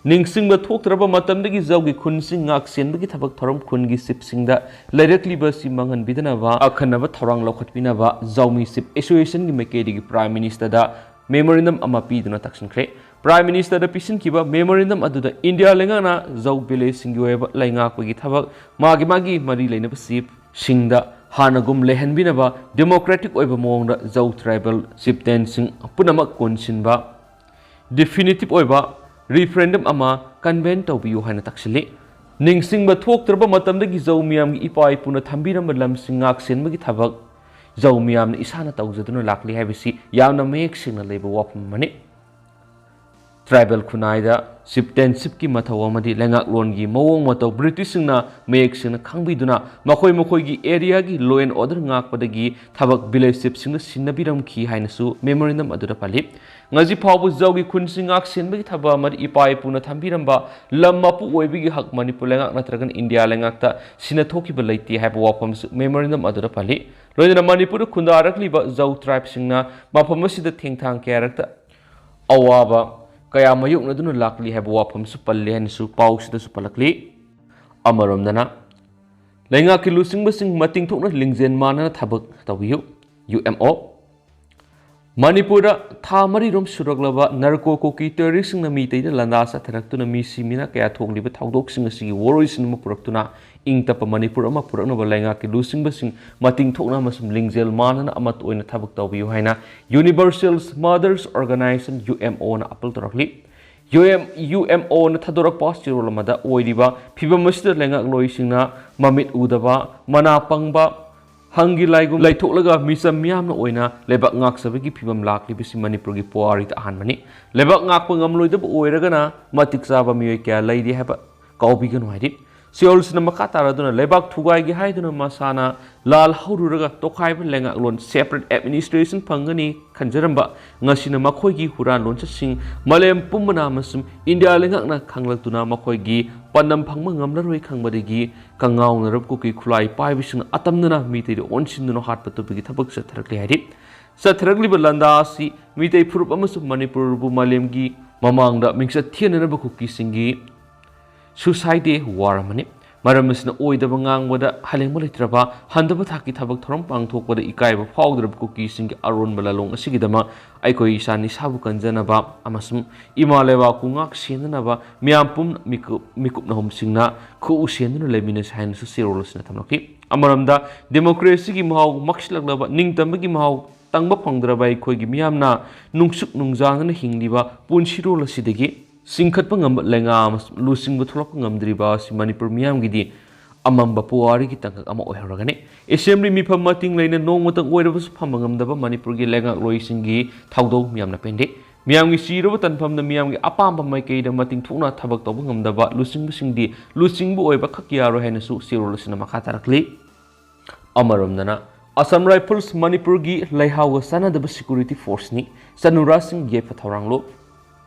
ꯅꯤꯡꯁꯤꯡꯕ ꯊꯣꯛꯇ꯭ꯔꯕ ꯃꯇꯝꯗꯒꯤ ꯖꯧꯒꯤ ꯈꯨꯟꯁꯤꯡ ꯉꯥꯛ ꯁꯦꯟꯕꯒꯤ ꯊꯕꯛ ꯊꯧꯔꯝ ꯈꯨꯟꯒꯤ chiefꯁꯤꯡꯗ ꯂꯩꯔꯛꯂꯤꯕ ꯑꯁꯤ ꯃꯥꯡꯍꯟꯕꯤꯗꯅꯕ ꯑꯈꯟꯅꯕ ꯊꯧꯔꯥꯡ ꯂꯧꯈꯠꯄꯤꯅꯕ ꯖꯧꯃꯤ Chief Associationꯒꯤ ꯃꯥꯏꯀꯩꯗꯒꯤ Prime Ministerꯗ memorandum ꯑꯃ ꯄꯤꯗꯨꯅ ꯇꯛꯁꯤꯟꯈ꯭ꯔꯦ꯫ Prime Ministerꯗ ꯄꯤꯁꯤꯟꯈꯤꯕ memorandum ꯑꯗꯨꯗ ꯏꯟꯗꯤꯌꯥ ꯂꯩꯉꯥꯛꯅ ꯖꯧ villageꯁꯤꯡꯒꯤ ꯑꯣꯏꯕ ꯂꯩꯉꯥꯛꯄꯒꯤ ꯊꯕꯛ ꯃꯥꯒꯤ ꯃꯥꯒꯤ ꯃꯔꯤ ꯂꯩꯅꯕ chiefꯁꯤꯡꯗ ꯍꯥꯟꯅꯒꯨꯝ ꯂꯩꯍꯟꯕꯤꯅꯕ democratic ꯑꯣꯏꯕ ꯃꯑꯣꯡꯗ ꯖꯧ tribal chieftainꯁꯤꯡ ꯄꯨꯝꯅꯃꯛ ꯀꯣꯟꯁꯤꯟꯕ definitive ꯑꯣꯏꯕ referendum ꯑꯃ convene ꯇꯧꯕꯤꯌꯨ ꯍꯥꯏꯅ ꯇꯛꯁꯤꯜꯂꯤ꯫ ꯅꯤꯡꯁꯤꯡꯕ ꯊꯣꯛꯇ꯭ꯔꯕ ꯃꯇꯝꯗꯒꯤ ꯖꯧ ꯃꯤꯌꯥꯝꯒꯤ ꯏꯄꯥ ꯏꯄꯨꯅ ꯊꯝꯕꯤꯔꯝꯕ ꯂꯝꯁꯤꯡ ꯉꯥꯛ ꯁꯦꯟꯕꯒꯤ ꯊꯕꯛ ꯖꯧ ꯃꯤꯌꯥꯝꯅ ꯏꯁꯥꯅ ꯇꯧꯖꯗꯨꯅ ꯂꯥꯛꯂꯤ ꯍꯥꯏꯕꯁꯤ ꯌꯥꯝꯅ ꯃꯌꯦꯛ ꯁꯦꯡꯅ ꯂꯩꯕ ꯋꯥꯐꯝ ꯑꯃꯅꯤ꯫ Tribal ꯈꯨꯟꯅꯥꯏꯗ chieftainshipꯀꯤ ꯃꯊꯧ ꯑꯃꯗꯤ ꯂꯩꯉꯥꯛꯂꯣꯟꯒꯤ ꯃꯑꯣꯡ ꯃꯇꯧ Britishꯁꯤꯡꯅ ꯃꯌꯦꯛ ꯁꯦꯡꯅ ꯈꯪꯕꯤꯗꯨꯅ ꯃꯈꯣꯏ ꯃꯈꯣꯏꯒꯤ areaꯒꯤ law and order ꯉꯥꯛꯄꯗꯒꯤ ꯊꯕꯛ village chiefꯁꯤꯡꯅ ꯁꯤꯟꯅꯕꯤꯔꯝꯈꯤ ꯍꯥꯏꯅꯁꯨ memorandum ꯑꯗꯨꯗ ꯄꯜꯂꯤ꯫ ꯉꯁꯤ ꯐꯥꯎꯕ ꯖꯧꯒꯤ ꯈꯨꯟꯁꯤꯡ ꯉꯥꯛ ꯁꯦꯟꯕꯒꯤ ꯊꯕꯛ ꯑꯃꯗꯤ ꯏꯄꯥ ꯏꯄꯨꯅ ꯊꯝꯕꯤꯔꯝꯕ ꯂꯝ ꯃꯄꯨ ꯑꯣꯏꯕꯒꯤ ꯍꯛ ꯃꯅꯤꯄꯨꯔ ꯂꯩꯉꯥꯛ ꯅꯠꯇ꯭ꯔꯒꯅ ꯏꯟꯗꯤꯌꯥ ꯂꯩꯉꯥꯛꯇ ꯁꯤꯟꯅ ꯊꯣꯛꯈꯤꯕ ꯂꯩꯇꯦ ꯍꯥꯏꯕ ꯋꯥꯐꯝꯁꯨ memorandum ꯑꯗꯨꯗ ꯄꯜꯂꯤ꯫ ꯂꯣꯏꯅꯅ ꯃꯅꯤꯄꯨꯔꯗ ꯈꯨꯟꯗꯥꯔꯛꯂꯤꯕ ꯖꯧ tribeꯁꯤꯡꯅ ꯃꯐꯝ ꯑꯁꯤꯗ ꯊꯦꯡꯊꯥꯡ ꯀꯌꯥꯔꯛꯇ ꯑꯋꯥꯕ ꯀꯌꯥ ꯃꯥꯌꯣꯛꯅꯗꯨꯅ ꯂꯥꯛꯂꯤ ꯍꯥꯏꯕ ꯋꯥꯐꯝꯁꯨ ꯄꯜꯂꯤ ꯍꯥꯏꯅꯁꯨ ꯄꯥꯎꯁꯤꯗꯁꯨ ꯄꯜꯂꯛꯂꯤ꯫ ꯑꯃꯔꯣꯝꯗꯅ, ꯂꯩꯉꯥꯛꯀꯤ ꯂꯨꯆꯤꯡꯕꯁꯤꯡ ꯃꯇꯤꯡ ꯊꯣꯛꯅ ꯂꯤꯡꯖꯦꯜ ꯃꯥꯟꯅꯅ ꯊꯕꯛ ꯇꯧꯕꯤꯌꯨ, ꯌꯨ ꯑꯦꯝ ꯑꯣ꯫ ꯃꯅꯤꯄꯨꯔꯗ ꯊꯥ ꯃꯔꯤꯔꯣꯝ ꯁꯨꯔꯛꯂꯕ ꯅꯥꯔꯀꯣ ꯀꯨꯀꯤ terroristꯁꯤꯡꯅ ꯃꯤꯇꯩꯗ ꯂꯥꯟꯗꯥ ꯆꯠꯊꯔꯛꯇꯨꯅ ꯃꯤ ꯁꯤ ꯃꯤꯅꯥ ꯀꯌꯥ ꯊꯣꯛꯂꯤꯕ ꯊꯧꯗꯣꯛꯁꯤꯡ ꯑꯁꯤꯒꯤ ꯋꯥꯔꯣꯏꯁꯤꯟ ꯑꯃ ꯄꯨꯔꯛꯇꯨꯅ ꯏꯪ ꯇꯞꯄ ꯃꯅꯤꯄꯨꯔ ꯑꯃ ꯄꯨꯔꯛꯅꯕ ꯂꯩꯉꯥꯛꯀꯤ ꯂꯨꯆꯤꯡꯕꯁꯤꯡ ꯃꯇꯤꯡ ꯊꯣꯛꯅ ꯑꯃꯁꯨꯡ ꯂꯤꯡꯖꯦꯜ ꯃꯥꯟꯅꯅ ꯑꯃꯠꯇ ꯑꯣꯏꯅ ꯊꯕꯛ ꯇꯧꯕꯤꯌꯨ ꯍꯥꯏꯅ Universal Mothers Organization, U M ꯑꯣꯅ appeal ꯇꯧꯔꯛꯂꯤ꯫ ꯌꯨ ꯑꯦꯝ, ꯌꯨ ꯑꯦꯝ ꯑꯣꯅ ꯊꯥꯗꯣꯔꯛꯄ ꯆꯦꯔꯣꯜ ꯑꯃꯗ ꯑꯣꯏꯔꯤꯕ ꯐꯤꯕꯝ ꯑꯁꯤꯗ ꯂꯩꯉꯥꯛꯂꯣꯏꯁꯤꯡꯅ ꯃꯃꯤꯠ ꯎꯗꯕ, ꯃꯅꯥ ꯄꯪꯕ, ꯍꯪꯒꯤ ꯂꯥꯏꯒꯨꯝ ꯂꯩꯊꯣꯛꯂꯒ ꯃꯤꯆꯝ ꯃꯤꯌꯥꯝꯅ ꯑꯣꯏꯅ ꯂꯩꯕꯥꯛ ꯉꯥꯛꯆꯕꯒꯤ ꯐꯤꯕꯝ ꯂꯥꯛꯂꯤꯕꯁꯤ ꯃꯅꯤꯄꯨꯔꯒꯤ ꯄꯨꯋꯥꯔꯤꯗ ꯑꯍꯥꯟꯕꯅꯤ꯫ ꯂꯩꯕꯥꯛ ꯉꯥꯛꯄ ꯉꯝꯂꯣꯏꯗꯕ ꯑꯣꯏꯔꯒꯅ ꯃꯇꯤꯛ ꯆꯥꯕ ꯃꯤꯑꯣꯏ ꯀꯌꯥ ꯂꯩꯔꯤ ꯍꯥꯏꯕ ꯀꯥꯎꯕꯤꯒꯅꯨ ꯍꯥꯏꯔꯤ꯫ ꯁꯤꯑꯣꯜꯁꯤꯅ ꯃꯈꯥ ꯇꯥꯔꯗꯨꯅ ꯂꯩꯕꯥꯛ ꯊꯨꯒꯥꯏꯒꯦ ꯍꯥꯏꯗꯨꯅ ꯃꯁꯥꯅ ꯂꯥꯜ ꯍꯧꯔꯨꯔꯒ ꯇꯣꯈꯥꯏꯕ ꯂꯩꯉꯥꯛꯂꯣꯟ separate administration ꯐꯪꯒꯅꯤ ꯈꯟꯖꯔꯝꯕ ꯉꯁꯤꯅ ꯃꯈꯣꯏꯒꯤ ꯍꯨꯔꯥꯟ ꯂꯣꯟꯆꯠꯁꯤꯡ ꯃꯥꯂꯦꯝ ꯄꯨꯝꯕꯅ ꯑꯃꯁꯨꯡ ꯏꯟꯗꯤꯌꯥ ꯂꯩꯉꯥꯛꯅ ꯈꯪꯂꯛꯇꯨꯅ ꯃꯈꯣꯏꯒꯤ ꯄꯥꯟꯗꯝ ꯐꯪꯕ ꯉꯝꯂꯔꯣꯏ ꯈꯪꯕꯗꯒꯤ ꯀꯉꯥꯎꯅꯔꯕ ꯀꯨꯀꯤ ꯈꯨꯠꯂꯥꯏ ꯄꯥꯏꯕꯁꯤꯡꯅ ꯑꯇꯝꯅꯅ ꯃꯤꯇꯩꯗ ꯑꯣꯟꯁꯤꯟꯗꯨꯅ ꯍꯥꯠꯄ ꯇꯨꯞꯄꯒꯤ ꯊꯕꯛ ꯆꯠꯊꯔꯛꯂꯤ ꯍꯥꯏꯔꯤ꯫ ꯆꯠꯊꯔꯛꯂꯤꯕ ꯂꯥꯟꯗꯥ ꯑꯁꯤ ꯃꯤꯇꯩ ꯐꯨꯔꯨꯞ ꯑꯃꯁꯨꯡ ꯃꯅꯤꯄꯨꯔꯕꯨ ꯃꯥꯂꯦꯝꯒꯤ ꯃꯃꯥꯡꯗ ꯃꯤꯡꯆꯠ ꯊꯤꯍꯟꯅꯅꯕ ꯀꯨꯀꯤꯁꯤꯡꯒꯤ suicide day war ꯑꯃꯅꯤ꯫ ꯃꯔꯝ ꯑꯁꯤꯅ ꯑꯣꯏꯗꯕ ꯉꯥꯡꯕꯗ ꯍꯂꯦꯡꯕ ꯂꯩꯇ꯭ꯔꯕ, ꯍꯟꯊꯕ ꯊꯥꯛꯀꯤ ꯊꯕꯛ ꯊꯧꯔꯝ ꯄꯥꯡꯊꯣꯛꯄꯗ ꯏꯀꯥꯏꯕ ꯐꯥꯎꯗ꯭ꯔꯕ ꯀꯨꯀꯤꯁꯤꯡꯒꯤ ꯑꯔꯣꯟꯕ ꯂꯥꯂꯣꯡ ꯑꯁꯤꯒꯤꯗꯃꯛ ꯑꯩꯈꯣꯏ ꯏꯁꯥꯅ ꯏꯁꯥꯕꯨ ꯀꯟꯖꯅꯕ ꯑꯃꯁꯨꯡ ꯏꯃꯥ ꯂꯩꯕꯥꯛꯄꯨ ꯉꯥꯛ ꯁꯦꯟꯅꯅꯕ ꯃꯤꯌꯥꯝ ꯄꯨꯝꯅ ꯃꯤꯀꯨꯞ, ꯃꯤꯀꯨꯞꯅ ꯍꯨꯝꯁꯤꯡꯅ ꯈꯨꯎ ꯁꯦꯟꯗꯨꯅ ꯂꯩꯃꯤꯟꯅꯁꯤ ꯍꯥꯏꯅꯁꯨ ꯆꯦꯔꯣꯜ ꯑꯁꯤꯅ ꯊꯝꯂꯛꯈꯤ꯫ ꯑꯃꯔꯣꯝꯗ, democracyꯒꯤ ꯃꯍꯥꯎ ꯃꯛꯁꯤꯜꯂꯛꯂꯕ ꯅꯤꯡꯇꯝꯕꯒꯤ ꯃꯍꯥꯎ ꯇꯪꯕ ꯐꯪꯗ꯭ꯔꯕ ꯑꯩꯈꯣꯏꯒꯤ ꯃꯤꯌꯥꯝꯅ ꯅꯨꯡꯁꯨꯛ ꯅꯨꯡꯖꯥꯅꯅ ꯍꯤꯡꯂꯤꯕ ꯄꯨꯟꯁꯤꯔꯣꯜ ꯑꯁꯤꯗꯒꯤ ꯆꯤꯡꯈꯠꯄ ꯉꯝꯕ ꯂꯩꯉꯥꯛ ꯑꯃꯁꯨꯡ ꯂꯨꯆꯤꯡꯕ ꯊꯣꯛꯂꯛꯄ ꯉꯝꯗ꯭ꯔꯤꯕ ꯑꯁꯤ ꯃꯅꯤꯄꯨꯔ ꯃꯤꯌꯥꯝꯒꯤꯗꯤ ꯑꯃꯝꯕ ꯄꯨꯋꯥꯔꯤꯒꯤ ꯇꯥꯡꯀꯛ ꯑꯃ ꯑꯣꯏꯍꯧꯔꯒꯅꯤ꯫ Assembly ꯃꯤꯐꯝ ꯃꯇꯤꯡ ꯂꯩꯅ ꯅꯣꯡꯃꯇꯪ ꯑꯣꯏꯔꯕꯁꯨ ꯐꯝꯕ ꯉꯝꯗꯕ ꯃꯅꯤꯄꯨꯔꯒꯤ ꯂꯩꯉꯥꯛꯂꯣꯏꯁꯤꯡꯒꯤ ꯊꯧꯗꯧ ꯃꯤꯌꯥꯝꯅ ꯄꯦꯟꯗꯦ꯫ ꯃꯤꯌꯥꯝꯒꯤ ꯆꯤꯔꯕ ꯇꯟꯐꯝꯗ ꯃꯤꯌꯥꯝꯒꯤ ꯑꯄꯥꯝꯕ ꯃꯥꯏꯀꯩꯗ ꯃꯇꯤꯛ ꯊꯣꯛꯅ ꯊꯕꯛ ꯇꯧꯕ ꯉꯝꯗꯕ ꯂꯨꯆꯤꯡꯕꯁꯤꯡꯗꯤ ꯂꯨꯆꯤꯡꯕ ꯑꯣꯏꯕ ꯈꯛ ꯌꯥꯔꯣꯏ ꯍꯥꯏꯅꯁꯨ ꯆꯦꯔꯣꯜ ꯑꯁꯤꯅ ꯃꯈꯥ ꯇꯥꯔꯛꯂꯤ꯫ ꯑꯃꯔꯣꯝꯗꯅ, ꯑꯁꯥꯝ ꯔꯥꯏꯐꯜꯁ ꯃꯅꯤꯄꯨꯔꯒꯤ ꯂꯩꯍꯥꯎꯒ ꯆꯥꯟꯅꯗꯕ ꯁꯦꯀ꯭ꯌꯨꯔꯤꯇꯤ ꯐꯣꯔꯁꯅꯤ, ꯆꯅꯨꯔꯥꯁꯤꯡ ꯌꯥꯏꯐ ꯊꯧꯔꯥꯡ ꯂꯨꯞ꯫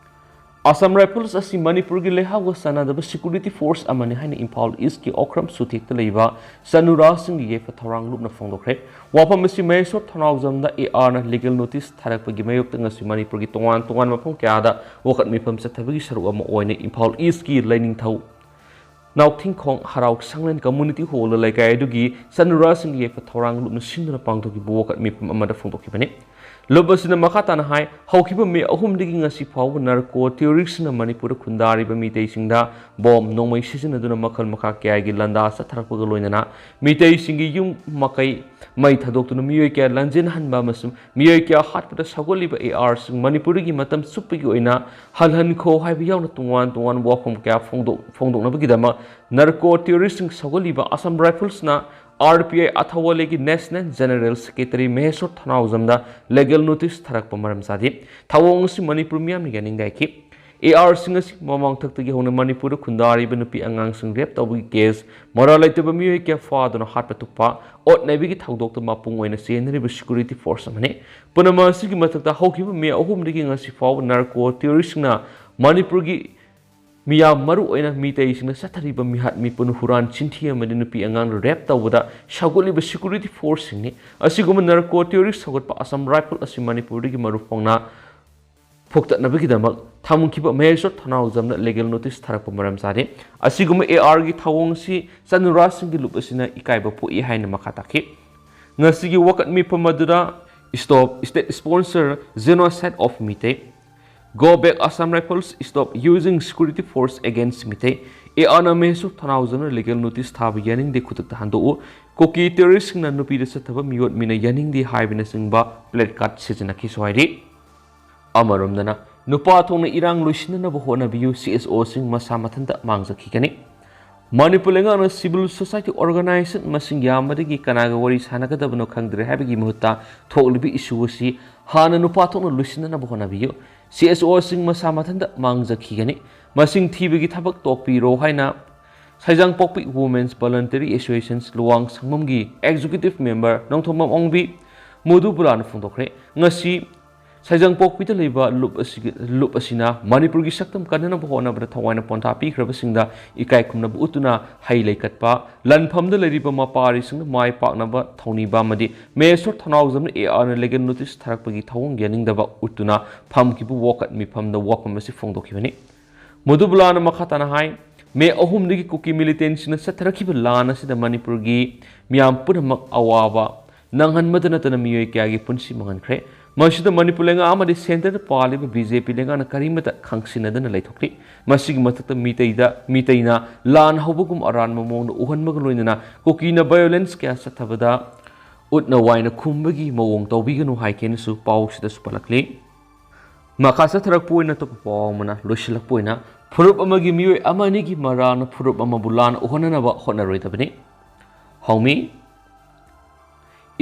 ꯑꯁꯥꯝ ꯔꯥꯏꯐꯜꯁ ꯑꯁꯤ ꯃꯅꯤꯄꯨꯔꯒꯤ ꯂꯩꯍꯥꯎꯒ ꯆꯥꯟꯅꯗꯕ ꯁꯦꯀ꯭ꯌꯨꯔꯤꯇꯤ ꯐꯣꯔꯁ ꯑꯃꯅꯤ ꯍꯥꯏꯅ ꯏꯝꯐꯥꯜ ꯏꯁꯀꯤ ꯑꯣꯀ꯭ꯔꯝ ꯁꯨꯊꯦꯛꯇ ꯂꯩꯕ ꯆꯅꯨꯔꯥꯁꯤꯡꯒꯤ ꯌꯥꯏꯐ ꯊꯧꯔꯥꯡ ꯂꯨꯞꯅ ꯐꯣꯡꯗꯣꯛꯈ꯭ꯔꯦ꯫ ꯋꯥꯐꯝ ꯑꯁꯤ ꯃꯍꯦꯁꯣꯔ ꯊꯧꯅꯥꯎꯖꯝꯗ ꯑꯦ ꯑꯥꯔꯅ ꯂꯤꯒꯦꯜ ꯅꯣꯇꯤꯁ ꯊꯥꯔꯛꯄꯒꯤ ꯃꯥꯌꯣꯛꯇ ꯉꯁꯤ ꯃꯅꯤꯄꯨꯔꯒꯤ ꯇꯣꯉꯥꯟ ꯇꯣꯉꯥꯟꯕ ꯃꯐꯝ ꯀꯌꯥꯗ ꯋꯥꯀꯠ ꯃꯤꯐꯝ ꯆꯠꯊꯕꯒꯤ ꯁꯔꯨꯛ ꯑꯃ ꯑꯣꯏꯅ ꯏꯝꯐꯥꯜ ꯏꯁꯀꯤ ꯂꯥꯏꯅꯤꯡꯊꯧ ꯅꯥꯎꯊꯤꯡꯈꯣꯡ ꯍꯔꯥꯎ ꯁꯪꯂꯦꯟ ꯀꯝꯃꯨꯅꯤꯇꯤ ꯍꯣꯜꯗ ꯂꯩꯀꯥꯏ ꯑꯗꯨꯒꯤ ꯆꯅꯨꯔꯥꯁꯤꯡꯒꯤ ꯌꯥꯏꯐ ꯊꯧꯔꯥꯡ ꯂꯨꯞꯅ ꯁꯤꯟꯗꯨꯅ ꯄꯥꯡꯊꯣꯛꯈꯤꯕ ꯋꯥꯀꯠ ꯃꯤꯐꯝ ꯑꯃꯗ ꯐꯣꯡꯗꯣꯛꯈꯤꯕꯅꯤ꯫ ꯂꯨꯞ ꯑꯁꯤꯅ ꯃꯈꯥ ꯇꯥꯅ ꯍꯥꯏ, ꯍꯧꯈꯤꯕ ꯃꯦ ꯑꯍꯨꯝꯗꯒꯤ ꯉꯁꯤ ꯐꯥꯎꯕ ꯅꯥꯔꯀꯣ ꯇꯦꯔꯣꯔꯤꯁꯁꯤꯡꯅ ꯃꯅꯤꯄꯨꯔꯗ ꯈꯨꯟꯗꯥꯔꯤꯕ ꯃꯤꯇꯩꯁꯤꯡꯗ ꯕꯣꯝ, ꯅꯣꯡꯃꯩ ꯁꯤꯖꯤꯟꯅꯗꯨꯅ ꯃꯈꯜ ꯃꯈꯥ ꯀꯌꯥꯒꯤ ꯂꯥꯟꯗꯥ ꯆꯠꯊꯔꯛꯄꯒ ꯂꯣꯏꯅꯅ ꯃꯤꯇꯩꯁꯤꯡꯒꯤ ꯌꯨꯝ ꯃꯀꯩ ꯃꯩ ꯊꯥꯗꯣꯛꯇꯨꯅ ꯃꯤꯑꯣꯏ ꯀꯌꯥ ꯂꯥꯟꯖꯦꯟꯍꯟꯕ ꯑꯃꯁꯨꯡ ꯃꯤꯑꯣꯏ ꯀꯌꯥ ꯍꯥꯠꯄꯗ ꯁꯧꯒꯠꯂꯤꯕ ꯑꯦ ꯑꯥꯔꯁꯤꯡ ꯃꯅꯤꯄꯨꯔꯗꯒꯤ ꯃꯇꯝ ꯆꯨꯞꯄꯒꯤ ꯑꯣꯏꯅ ꯍꯜꯍꯟꯈꯣ ꯍꯥꯏꯕ ꯌꯥꯎꯅ ꯇꯣꯉꯥꯟ ꯇꯣꯉꯥꯟꯕ ꯋꯥꯐꯝ ꯀꯌꯥ ꯐꯣꯡꯗꯣꯛ-, ꯐꯣꯡꯗꯣꯛꯅꯕꯒꯤꯗꯃꯛ ꯅꯥꯔꯀꯣ ꯇꯦꯔꯣꯔꯤꯁꯁꯤꯡ ꯁꯧꯒꯠꯂꯤꯕ ꯑꯁꯥꯝ ꯔꯥꯏꯐꯜꯁꯅ ꯑꯥꯔ ꯄꯤ ꯑꯥꯏ ꯑꯊꯧꯋꯥꯂꯦꯒꯤ ꯅꯦꯁꯅꯦꯜ ꯖꯦꯅꯔꯦꯜ ꯁꯦꯀ꯭ꯔꯦꯇꯔꯤ ꯃꯍꯦꯁꯣꯔ ꯊꯧꯅꯥꯎꯖꯝꯗ ꯂꯤꯒꯦꯜ ꯅꯣꯇꯤꯁ ꯊꯥꯔꯛꯄ ꯃꯔꯝ ꯆꯥꯗꯦ꯫ ꯊꯧꯑꯣꯡ ꯑꯁꯤ ꯃꯅꯤꯄꯨꯔ ꯃꯤꯌꯥꯝꯅ ꯌꯥꯅꯤꯡꯗꯦ ꯍꯥꯏꯈꯤ꯫ ꯑꯦ ꯑꯥꯔꯁꯤꯡ ꯑꯁꯤ ꯃꯃꯥꯡꯊꯛꯇꯒꯤ ꯍꯧꯅ ꯃꯅꯤꯄꯨꯔꯗ ꯈꯨꯟꯗꯥꯔꯤꯕ ꯅꯨꯄꯤ ꯑꯉꯥꯡꯁꯤꯡ ꯔꯦꯞ ꯇꯧꯕꯒꯤ ꯀꯦꯁ, ꯃꯔꯥꯜ ꯂꯩꯇꯕ ꯃꯤꯑꯣꯏ ꯀꯌꯥ ꯐꯥꯗꯨꯅ ꯍꯥꯠꯄ ꯇꯨꯞꯄ, ꯑꯣꯠ ꯅꯩꯕꯒꯤ ꯊꯧꯗꯣꯛꯇ ꯃꯄꯨꯡ ꯑꯣꯏꯅ ꯆꯦꯟꯅꯔꯤꯕ ꯁꯦꯀ꯭ꯌꯨꯔꯤꯇꯤ ꯐꯣꯔꯁ ꯑꯃꯅꯤ꯫ ꯄꯨꯝꯅꯃꯛ ꯑꯁꯤꯒꯤ ꯃꯊꯛꯇ ꯍꯧꯈꯤꯕ ꯃꯦ ꯑꯍꯨꯝꯗꯒꯤ ꯉꯁꯤ ꯐꯥꯎꯕ ꯅꯥꯔꯀꯣ ꯇꯦꯔꯣꯔꯤꯁꯁꯤꯡꯅ ꯃꯅꯤꯄꯨꯔꯒꯤ ꯃꯤꯌꯥꯝ, ꯃꯔꯨ ꯑꯣꯏꯅ ꯃꯤꯇꯩꯁꯤꯡꯅ ꯆꯠꯊꯔꯤꯕ ꯃꯤꯍꯥꯠ ꯃꯤꯄꯨꯟ, ꯍꯨꯔꯥꯟ ꯆꯤꯟꯊꯤ ꯑꯃꯗꯤ ꯅꯨꯄꯤ ꯑꯉꯥꯡ ꯔꯦꯞ ꯇꯧꯕꯗ ꯁꯧꯒꯠꯂꯤꯕ ꯁꯦꯀ꯭ꯌꯨꯔꯤꯇꯤ ꯐꯣꯔꯁꯁꯤꯡꯅꯤ꯫ ꯑꯁꯤꯒꯨꯝꯕ ꯅꯥꯔꯀꯣ ꯇꯦꯔꯣꯔꯤꯁ ꯁꯧꯒꯠꯄ ꯑꯁꯥꯝ ꯔꯥꯏꯐꯜ ꯑꯁꯤ ꯃꯅꯤꯄꯨꯔꯗꯒꯤ ꯃꯔꯨ ꯐꯣꯡꯅ ꯐꯨꯛꯇꯠꯅꯕꯒꯤꯗꯃꯛ ꯊꯝꯈꯤꯕ ꯃꯍꯦꯁꯣꯔ ꯊꯧꯅꯥꯎꯖꯝꯅ ꯂꯤꯒꯦꯜ ꯅꯣꯇꯤꯁ ꯊꯥꯔꯛꯄ ꯃꯔꯝ ꯆꯥꯗꯦ꯫ ꯑꯁꯤꯒꯨꯝꯕ ꯑꯦ ꯑꯥꯔꯒꯤ ꯊꯧꯑꯣꯡ ꯑꯁꯤ ꯆꯅꯨꯔꯥꯁꯤꯡꯒꯤ ꯂꯨꯞ ꯑꯁꯤꯅ ꯏꯀꯥꯏꯕ ꯄꯣꯛꯏ ꯍꯥꯏꯅ ꯃꯈꯥ ꯇꯥꯈꯤ꯫ ꯉꯁꯤꯒꯤ ꯋꯥꯀꯠ ꯃꯤꯐꯝ ꯑꯗꯨꯗ Stop State Sponsor Genocide of Meitei, Go Back Assam Rifles, Stop Using Security Force Against Meitei, A ꯑꯥꯔꯅ Mysore ꯊꯧꯅꯥꯎꯖꯝꯅ legal notice ꯊꯥꯕ ꯌꯥꯅꯤꯡꯗꯦ, ꯈꯨꯗꯛꯇ ꯍꯟꯗꯣꯛꯎ, ꯀꯨꯀꯤ ꯇꯦꯔꯣꯔꯤꯁꯁꯤꯡꯅ ꯅꯨꯄꯤꯗ ꯆꯠꯊꯕ ꯃꯤꯑꯣꯠ ꯃꯤꯅ ꯌꯥꯅꯤꯡꯗꯦ ꯍꯥꯏꯕꯅꯆꯤꯡꯕ ꯄ꯭ꯂꯦ ꯀꯥꯔꯗ ꯁꯤꯖꯤꯟꯅꯈꯤꯁꯨ ꯍꯥꯏꯔꯤ꯫ ꯑꯃꯔꯣꯝꯗꯅ, ꯅꯨꯄꯥ ꯊꯣꯛꯅ ꯏꯔꯥꯡ ꯂꯣꯏꯁꯤꯟꯅꯅꯕ ꯍꯣꯠꯅꯕꯤꯌꯨ, ꯁꯤ ꯑꯦꯁ ꯑꯣꯁꯤꯡ ꯃꯁꯥ ꯃꯊꯟꯇ ꯃꯥꯡꯖꯈꯤꯒꯅꯤ꯫ ꯃꯅꯤꯄꯨꯔ ꯂꯩꯉꯥꯛꯅ ꯁꯤꯚꯤꯜ ꯁꯣꯁꯥꯏꯇꯤ ꯑꯣꯔꯒꯅꯥꯏꯖꯦꯁꯟ ꯃꯁꯤꯡ ꯌꯥꯝꯕꯗꯒꯤ ꯀꯅꯥꯒ ꯋꯥꯔꯤ ꯁꯥꯟꯅꯒꯗꯕꯅꯣ ꯈꯪꯗ꯭ꯔꯦ ꯍꯥꯏꯕꯒꯤ ꯃꯍꯨꯠꯇ ꯊꯣꯛꯂꯤꯕ ꯏꯁꯨ ꯑꯁꯤ ꯍꯥꯟꯅ ꯅꯨꯄꯥ ꯊꯣꯛꯅ ꯂꯣꯏꯁꯤꯟꯅꯅꯕ ꯍꯣꯠꯅꯕꯤꯌꯨ꯫ ꯁꯤ ꯑꯦꯁ ꯑꯣꯁꯤꯡ ꯃꯁꯥ ꯃꯊꯟꯇ ꯃꯥꯡꯖꯈꯤꯒꯅꯤ꯫ ꯃꯁꯤꯡ ꯊꯤꯕꯒꯤ ꯊꯕꯛ ꯇꯣꯛꯄꯤꯔꯣ ꯍꯥꯏꯅ ꯁꯩꯖꯥꯡꯄꯣꯛꯄꯤ Women's Voluntary Association Luwang ꯁꯪꯕꯝꯒꯤ Executive Member Nongthombam ꯑꯣꯡꯕꯤ ꯃꯣꯗꯨꯕꯨꯂꯥꯅ ꯐꯣꯡꯗꯣꯛꯈ꯭ꯔꯦ꯫ ꯉꯁꯤ ꯁꯩꯖꯥꯡꯄꯣꯛꯄꯤꯗ ꯂꯩꯕ ꯂꯨꯞ ꯑꯁꯤꯒꯤ, ꯂꯨꯞ ꯑꯁꯤꯅ ꯃꯅꯤꯄꯨꯔꯒꯤ ꯁꯛꯇꯝ ꯀꯟꯅꯅꯕ ꯍꯣꯠꯅꯕꯗ ꯊꯋꯥꯏꯅ ꯄꯣꯟꯊꯥ ꯄꯤꯈ꯭ꯔꯕꯁꯤꯡꯗ ꯏꯀꯥꯏ ꯈꯨꯝꯅꯕ ꯎꯠꯇꯨꯅ ꯍꯩ ꯂꯩ ꯀꯠꯄ, ꯂꯥꯟꯐꯝꯗ ꯂꯩꯔꯤꯕ ꯃꯄꯥꯔꯤꯁꯤꯡꯅ ꯃꯥꯏ ꯄꯥꯛꯅꯕ ꯊꯧꯅꯤꯕ ꯑꯃꯗꯤ ꯃꯍꯦꯁꯣꯔ ꯊꯧꯅꯥꯎꯖꯝꯅ AR ꯅ legal notice ꯊꯥꯔꯛꯄꯒꯤ ꯊꯧꯑꯣꯡ ꯌꯥꯅꯤꯡꯗꯕ ꯎꯠꯇꯨꯅ ꯐꯝꯈꯤꯕ ꯋꯥꯀꯠ ꯃꯤꯐꯝꯗ ꯋꯥꯐꯝ ꯑꯁꯤ ꯐꯣꯡꯗꯣꯛꯈꯤꯕꯅꯤ꯫ ꯃꯣꯗꯨꯕꯨꯂꯥꯅ ꯃꯈꯥ ꯇꯥꯅ ꯍꯥꯏ, ꯃꯦ ꯑꯍꯨꯝꯗꯒꯤ ꯀꯨꯀꯤ militantꯁꯤꯡꯅ ꯆꯠꯊꯔꯛꯈꯤꯕ ꯂꯥꯟ ꯑꯁꯤꯗ ꯃꯅꯤꯄꯨꯔꯒꯤ ꯃꯤꯌꯥꯝ ꯄꯨꯝꯅꯃꯛ ꯑꯋꯥꯕ ꯅꯪꯍꯟꯕꯗ ꯅꯠꯇꯅ ꯃꯤꯑꯣꯏ ꯀꯌꯥꯒꯤ ꯄꯨꯟꯁꯤ ꯃꯥꯡꯍꯟꯈ꯭ꯔꯦ꯫ ꯃꯁꯤꯗ ꯃꯅꯤꯄꯨꯔ ꯂꯩꯉꯥꯛ ꯑꯃꯗꯤ centreꯗ ꯄꯥꯜꯂꯤꯕ BJP ꯂꯩꯉꯥꯛꯅ ꯀꯔꯤꯃꯠꯇ ꯈꯪꯁꯤꯟꯅꯗꯅ ꯂꯩꯊꯣꯛꯂꯤ꯫ ꯃꯁꯤꯒꯤ ꯃꯊꯛꯇ ꯃꯤꯇꯩꯗ, ꯃꯤꯇꯩꯅ ꯂꯥꯟ ꯍꯧꯕꯒꯨꯝ ꯑꯔꯥꯟꯕ ꯃꯑꯣꯡꯗ ꯎꯍꯟꯕꯒ ꯂꯣꯏꯅꯅ ꯀꯨꯀꯤꯅ violence ꯀꯌꯥ ꯆꯠꯊꯕꯗ ꯎꯠꯅ ꯋꯥꯏꯅ ꯈꯨꯝꯕꯒꯤ ꯃꯑꯣꯡ ꯇꯧꯕꯤꯒꯅꯨ ꯍꯥꯏꯈꯤꯅꯁꯨ ꯄꯥꯎꯁꯤꯗꯁꯨ ꯄꯜꯂꯛꯂꯤ꯫ ꯃꯈꯥ ꯆꯠꯊꯔꯛꯄ ꯑꯣꯏꯅ ꯑꯇꯣꯞꯄ ꯄꯥꯎ ꯑꯃꯅ ꯂꯣꯏꯁꯤꯜꯂꯛꯄ ꯑꯣꯏꯅ ꯐꯨꯔꯨꯞ ꯑꯃꯒꯤ ꯃꯤꯑꯣꯏ ꯑꯃ ꯑꯅꯤꯒꯤ ꯃꯔꯥꯜꯅ ꯐꯨꯔꯨꯞ ꯑꯃꯕꯨ ꯂꯥꯟꯅ ꯎꯍꯟꯅꯅꯕ ꯍꯣꯠꯅꯔꯣꯏꯗꯕꯅꯤ꯫ ꯍꯧꯃꯤ꯫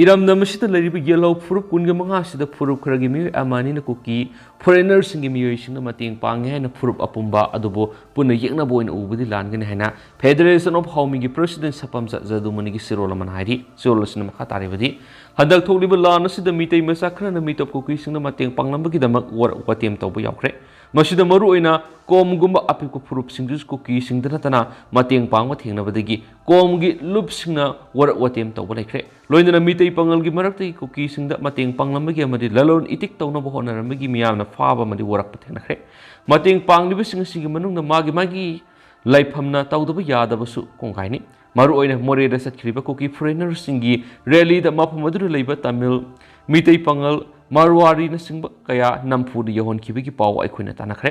ꯏꯔꯝꯗꯝ ꯑꯁꯤꯗ ꯂꯩꯔꯤꯕ ꯌꯦꯜꯍꯧ ꯐꯨꯔꯨꯞ ꯀꯨꯟꯒ ꯃꯉꯥ ꯑꯁꯤꯗ ꯐꯨꯔꯨꯞ ꯈꯔꯒꯤ ꯃꯤꯑꯣꯏ ꯑꯃ ꯑꯅꯤꯅ ꯀꯨꯀꯤ foreignerꯁꯤꯡꯒꯤ ꯃꯤꯑꯣꯏꯁꯤꯡꯅ ꯃꯇꯦꯡ ꯄꯥꯡꯉꯤ ꯍꯥꯏꯅ ꯐꯨꯔꯨꯞ ꯑꯄꯨꯝꯕ ꯑꯗꯨꯕꯨ ꯄꯨꯟꯅ ꯌꯦꯛꯅꯕ ꯑꯣꯏꯅ ꯎꯕꯗꯤ ꯂꯥꯟꯒꯅꯤ ꯍꯥꯏꯅ Federation of ꯍꯥꯎꯃꯤꯒꯤ President ꯁꯄꯝꯆꯠ ꯖꯗꯨꯃꯅꯤꯒꯤ ꯆꯦꯔꯣꯜ ꯑꯃꯅ ꯍꯥꯏꯔꯤ꯫ ꯆꯦꯔꯣꯜ ꯑꯁꯤꯅ ꯃꯈꯥ ꯇꯥꯔꯤꯕꯗꯤ, ꯍꯟꯗꯛ ꯊꯣꯛꯂꯤꯕ ꯂꯥꯟ ꯑꯁꯤꯗ ꯃꯤꯇꯩ ꯃꯆꯥ ꯈꯔꯅ ꯃꯤꯇꯣꯞ ꯀꯨꯀꯤꯁꯤꯡꯅ ꯃꯇꯦꯡ ꯄꯥꯡꯂꯝꯕꯒꯤꯗꯃꯛ ꯋꯥꯔꯛ ꯋꯥꯇꯦꯝ ꯇꯧꯕ ꯌꯥꯎꯈ꯭ꯔꯦ꯫ ꯃꯁꯤꯗ ꯃꯔꯨꯑꯣꯏꯅ ꯀꯣꯝꯒꯨꯝꯕ ꯑꯄꯤꯛꯄ ꯐꯨꯔꯨꯞꯁꯤꯡꯗꯨꯁꯨ ꯀꯨꯀꯤꯁꯤꯡꯗ ꯅꯠꯇꯅ ꯃꯇꯦꯡ ꯄꯥꯡꯕ ꯊꯦꯡꯅꯕꯗꯒꯤ ꯀꯣꯝꯒꯤ ꯂꯨꯞꯁꯤꯡꯅ ꯋꯥꯔꯛ ꯋꯥꯇꯦꯝ ꯇꯧꯕ ꯂꯩꯈ꯭ꯔꯦ꯫ ꯂꯣꯏꯅꯅ ꯃꯤꯇꯩ ꯄꯥꯉꯜꯒꯤ ꯃꯔꯛꯇꯒꯤ ꯀꯨꯀꯤꯁꯤꯡꯗ ꯃꯇꯦꯡ ꯄꯥꯡꯂꯝꯕꯒꯤ ꯑꯃꯗꯤ ꯂꯂꯣꯟ ꯏꯇꯤꯛ ꯇꯧꯅꯕ ꯍꯣꯠꯅꯔꯝꯕꯒꯤ ꯃꯤꯌꯥꯝꯅ ꯐꯥꯕ ꯑꯃꯗꯤ ꯋꯥꯔꯛꯄ ꯊꯦꯡꯅꯈ꯭ꯔꯦ꯫ ꯃꯇꯦꯡ ꯄꯥꯡꯂꯤꯕꯁꯤꯡ ꯑꯁꯤꯒꯤ ꯃꯅꯨꯡꯗ ꯃꯥꯒꯤ ꯃꯥꯒꯤ ꯂꯩꯐꯝꯅ ꯇꯧꯗꯕ ꯌꯥꯗꯕꯁꯨ ꯀꯣꯡꯒꯥꯏꯅꯤ꯫ ꯃꯔꯨꯑꯣꯏꯅ ꯃꯣꯔꯦꯗ ꯆꯠꯈꯤꯕ ꯀꯨꯀꯤ foreignerꯁꯤꯡꯒꯤ rallyꯗ ꯃꯐꯝ ꯑꯗꯨꯗ ꯂꯩꯕ ꯇꯥꯃꯤꯜ, ꯃꯤꯇꯩ ꯄꯥꯉꯜ, ꯃꯥꯔꯋꯥꯔꯤꯅꯆꯤꯡꯕ ꯀꯌꯥ ꯅꯝꯐꯨꯗ ꯌꯧꯍꯟꯈꯤꯕꯒꯤ ꯄꯥꯎ ꯑꯩꯈꯣꯏꯅ ꯇꯥꯟꯅꯈ꯭ꯔꯦ꯫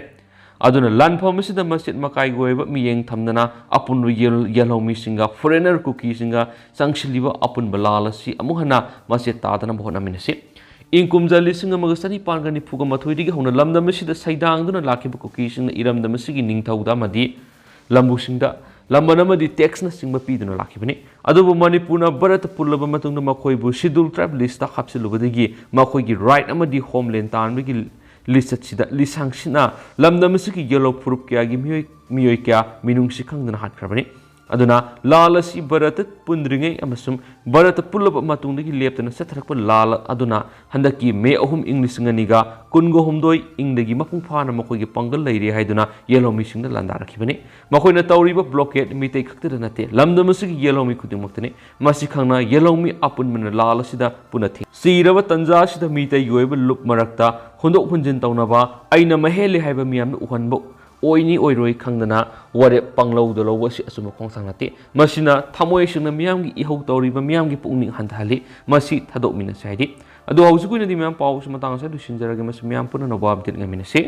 ꯑꯗꯨꯅ ꯂꯥꯟꯐꯝ ꯑꯁꯤꯗ ꯃꯆꯦꯠ ꯃꯀꯥꯏꯒꯤ ꯑꯣꯏꯕ ꯃꯤꯠꯌꯦꯡ ꯊꯝꯗꯅ ꯑꯄꯨꯟꯕ ꯌꯦꯜ-, ꯌꯦꯜꯍꯧꯃꯤꯁꯤꯡꯒ foreigner ꯀꯨꯀꯤꯁꯤꯡꯒ ꯆꯪꯁꯤꯜꯂꯤꯕ ꯑꯄꯨꯟꯕ ꯂꯥꯜ ꯑꯁꯤ ꯑꯃꯨꯛ ꯍꯟꯅ ꯃꯆꯦꯠ ꯇꯥꯗꯅꯕ ꯍꯣꯠꯅꯃꯤꯟꯅꯁꯤ꯫ ꯏꯪ ꯀꯨꯝꯖꯥ ꯂꯤꯁꯤꯡ ꯑꯃꯒ ꯆꯅꯤꯄꯥꯟꯒ ꯅꯤꯐꯨꯒ ꯃꯥꯊꯣꯏꯗꯒꯤ ꯍꯧꯅ ꯂꯝꯗꯝ ꯑꯁꯤꯗ ꯁꯩꯗꯥꯡꯗꯨꯅ ꯂꯥꯛꯈꯤꯕ ꯀꯨꯀꯤꯁꯤꯡꯅ ꯏꯔꯝꯗꯝ ꯑꯁꯤꯒꯤ ꯅꯤꯡꯊꯧꯗ ꯑꯃꯗꯤ ꯂꯝꯕꯨꯁꯤꯡꯗ ꯂꯝꯕꯟ ꯑꯃꯗꯤ taxꯅꯆꯤꯡꯕ ꯄꯤꯗꯨꯅ ꯂꯥꯛꯈꯤꯕꯅꯤ꯫ ꯑꯗꯨꯕꯨ ꯃꯅꯤꯄꯨꯔꯅ ꯚꯥꯔꯠꯇ ꯄꯨꯜꯂꯕ ꯃꯇꯨꯡꯗ ꯃꯈꯣꯏꯕꯨ scheduled tribe listꯇ ꯍꯥꯞꯆꯤꯜꯂꯨꯕꯗꯒꯤ ꯃꯈꯣꯏꯒꯤ right ꯑꯃꯗꯤ homeland ꯇꯥꯟꯕꯒꯤ ꯂꯤꯆꯠꯁꯤꯗ, ꯂꯤꯁꯥꯡꯁꯤꯠꯅ ꯂꯝꯗꯝ ꯑꯁꯤꯒꯤ ꯌꯦꯜꯍꯧ ꯐꯨꯔꯨꯞ ꯀꯌꯥꯒꯤ ꯃꯤꯑꯣꯏ, ꯃꯤꯑꯣꯏ ꯀꯌꯥ ꯃꯤꯅꯨꯡꯁꯤ ꯈꯪꯗꯅ ꯍꯥꯠꯈ꯭ꯔꯕꯅꯤ꯫ ꯑꯗꯨꯅ ꯂꯥꯜ ꯑꯁꯤ ꯚꯥꯔꯠꯇ ꯄꯨꯟꯗ꯭ꯔꯤꯉꯩ ꯑꯃꯁꯨꯡ ꯚꯥꯔꯠꯇ ꯄꯨꯜꯂꯕ ꯃꯇꯨꯡꯗꯒꯤ ꯂꯦꯞꯇꯅ ꯆꯠꯊꯔꯛꯄ ꯂꯥꯜ ꯑꯗꯨꯅ ꯍꯟꯗꯛꯀꯤ ꯃꯦ ꯑꯍꯨꯝ ꯏꯪ ꯂꯤꯁꯤꯡ ꯑꯅꯤꯒ ꯀꯨꯟꯒ ꯍꯨꯝꯗꯣꯏ ꯏꯪꯗꯒꯤ ꯃꯄꯨꯡ ꯐꯥꯅ ꯃꯈꯣꯏꯒꯤ ꯄꯥꯡꯒꯜ ꯂꯩꯔꯦ ꯍꯥꯏꯗꯨꯅ ꯌꯦꯜꯍꯧꯃꯤꯁꯤꯡꯗ ꯂꯥꯟꯗꯥꯔꯛꯈꯤꯕꯅꯤ꯫ ꯃꯈꯣꯏꯅ ꯇꯧꯔꯤꯕ ꯕ꯭ꯂꯣꯀꯦꯠ ꯃꯤꯇꯩ ꯈꯛꯇꯗ ꯅꯠꯇꯦ, ꯂꯝꯗꯝ ꯑꯁꯤꯒꯤ ꯌꯦꯜꯍꯧꯃꯤ ꯈꯨꯗꯤꯡꯃꯛꯇꯅꯤ꯫ ꯃꯁꯤ ꯈꯪꯅ ꯌꯦꯜꯍꯧꯃꯤ ꯑꯄꯨꯟꯕꯅ ꯂꯥꯜ ꯑꯁꯤꯗ ꯄꯨꯟꯅ ꯊꯦꯡ ꯆꯤꯔꯕ ꯇꯟꯖꯥ ꯑꯁꯤꯗ ꯃꯤꯇꯩꯒꯤ ꯑꯣꯏꯕ ꯂꯨꯞ ꯃꯔꯛꯇ ꯍꯣꯟꯗꯣꯛ ꯍꯣꯟꯖꯤꯟ ꯇꯧꯅꯕ, ꯑꯩꯅ ꯃꯍꯦꯜꯂꯤ ꯍꯥꯏꯕ ꯃꯤꯌꯥꯝꯅ ꯎꯍꯟꯕ ꯑꯣꯏꯅꯤ ꯑꯣꯏꯔꯣꯏ ꯈꯪꯗꯅ ꯋꯥꯔꯦꯞ ꯄꯥꯡꯂꯧꯗ ꯂꯧꯕ ꯑꯁꯤ ꯑꯆꯨꯝꯕ ꯈꯣꯡꯊꯥꯡ ꯅꯠꯇꯦ꯫ ꯃꯁꯤꯅ ꯊꯃꯣꯏ ꯁꯦꯡꯅ ꯃꯤꯌꯥꯝꯒꯤ ꯏꯍꯧ ꯇꯧꯔꯤꯕ ꯃꯤꯌꯥꯝꯒꯤ ꯄꯨꯛꯅꯤꯡ ꯍꯟꯊꯍꯜꯂꯤ꯫ ꯃꯁꯤ ꯊꯥꯗꯣꯛꯃꯤꯟꯅꯁꯤ ꯍꯥꯏꯗꯤ꯫ ꯑꯗꯣ ꯍꯧꯖꯤꯛ ꯑꯣꯏꯅꯗꯤ ꯃꯌꯥꯝ ꯄꯥꯎꯁꯤ ꯃꯇꯥꯡ ꯑꯁꯤꯗ ꯂꯣꯏꯁꯤꯟꯖꯔꯒꯦ꯫ ꯃꯁꯤ ꯃꯌꯥꯝ ꯄꯨꯟꯅ ꯑꯅꯧꯕ ꯑꯞꯗꯦꯠ ꯉꯥꯏꯃꯤꯟꯅꯁꯤ꯫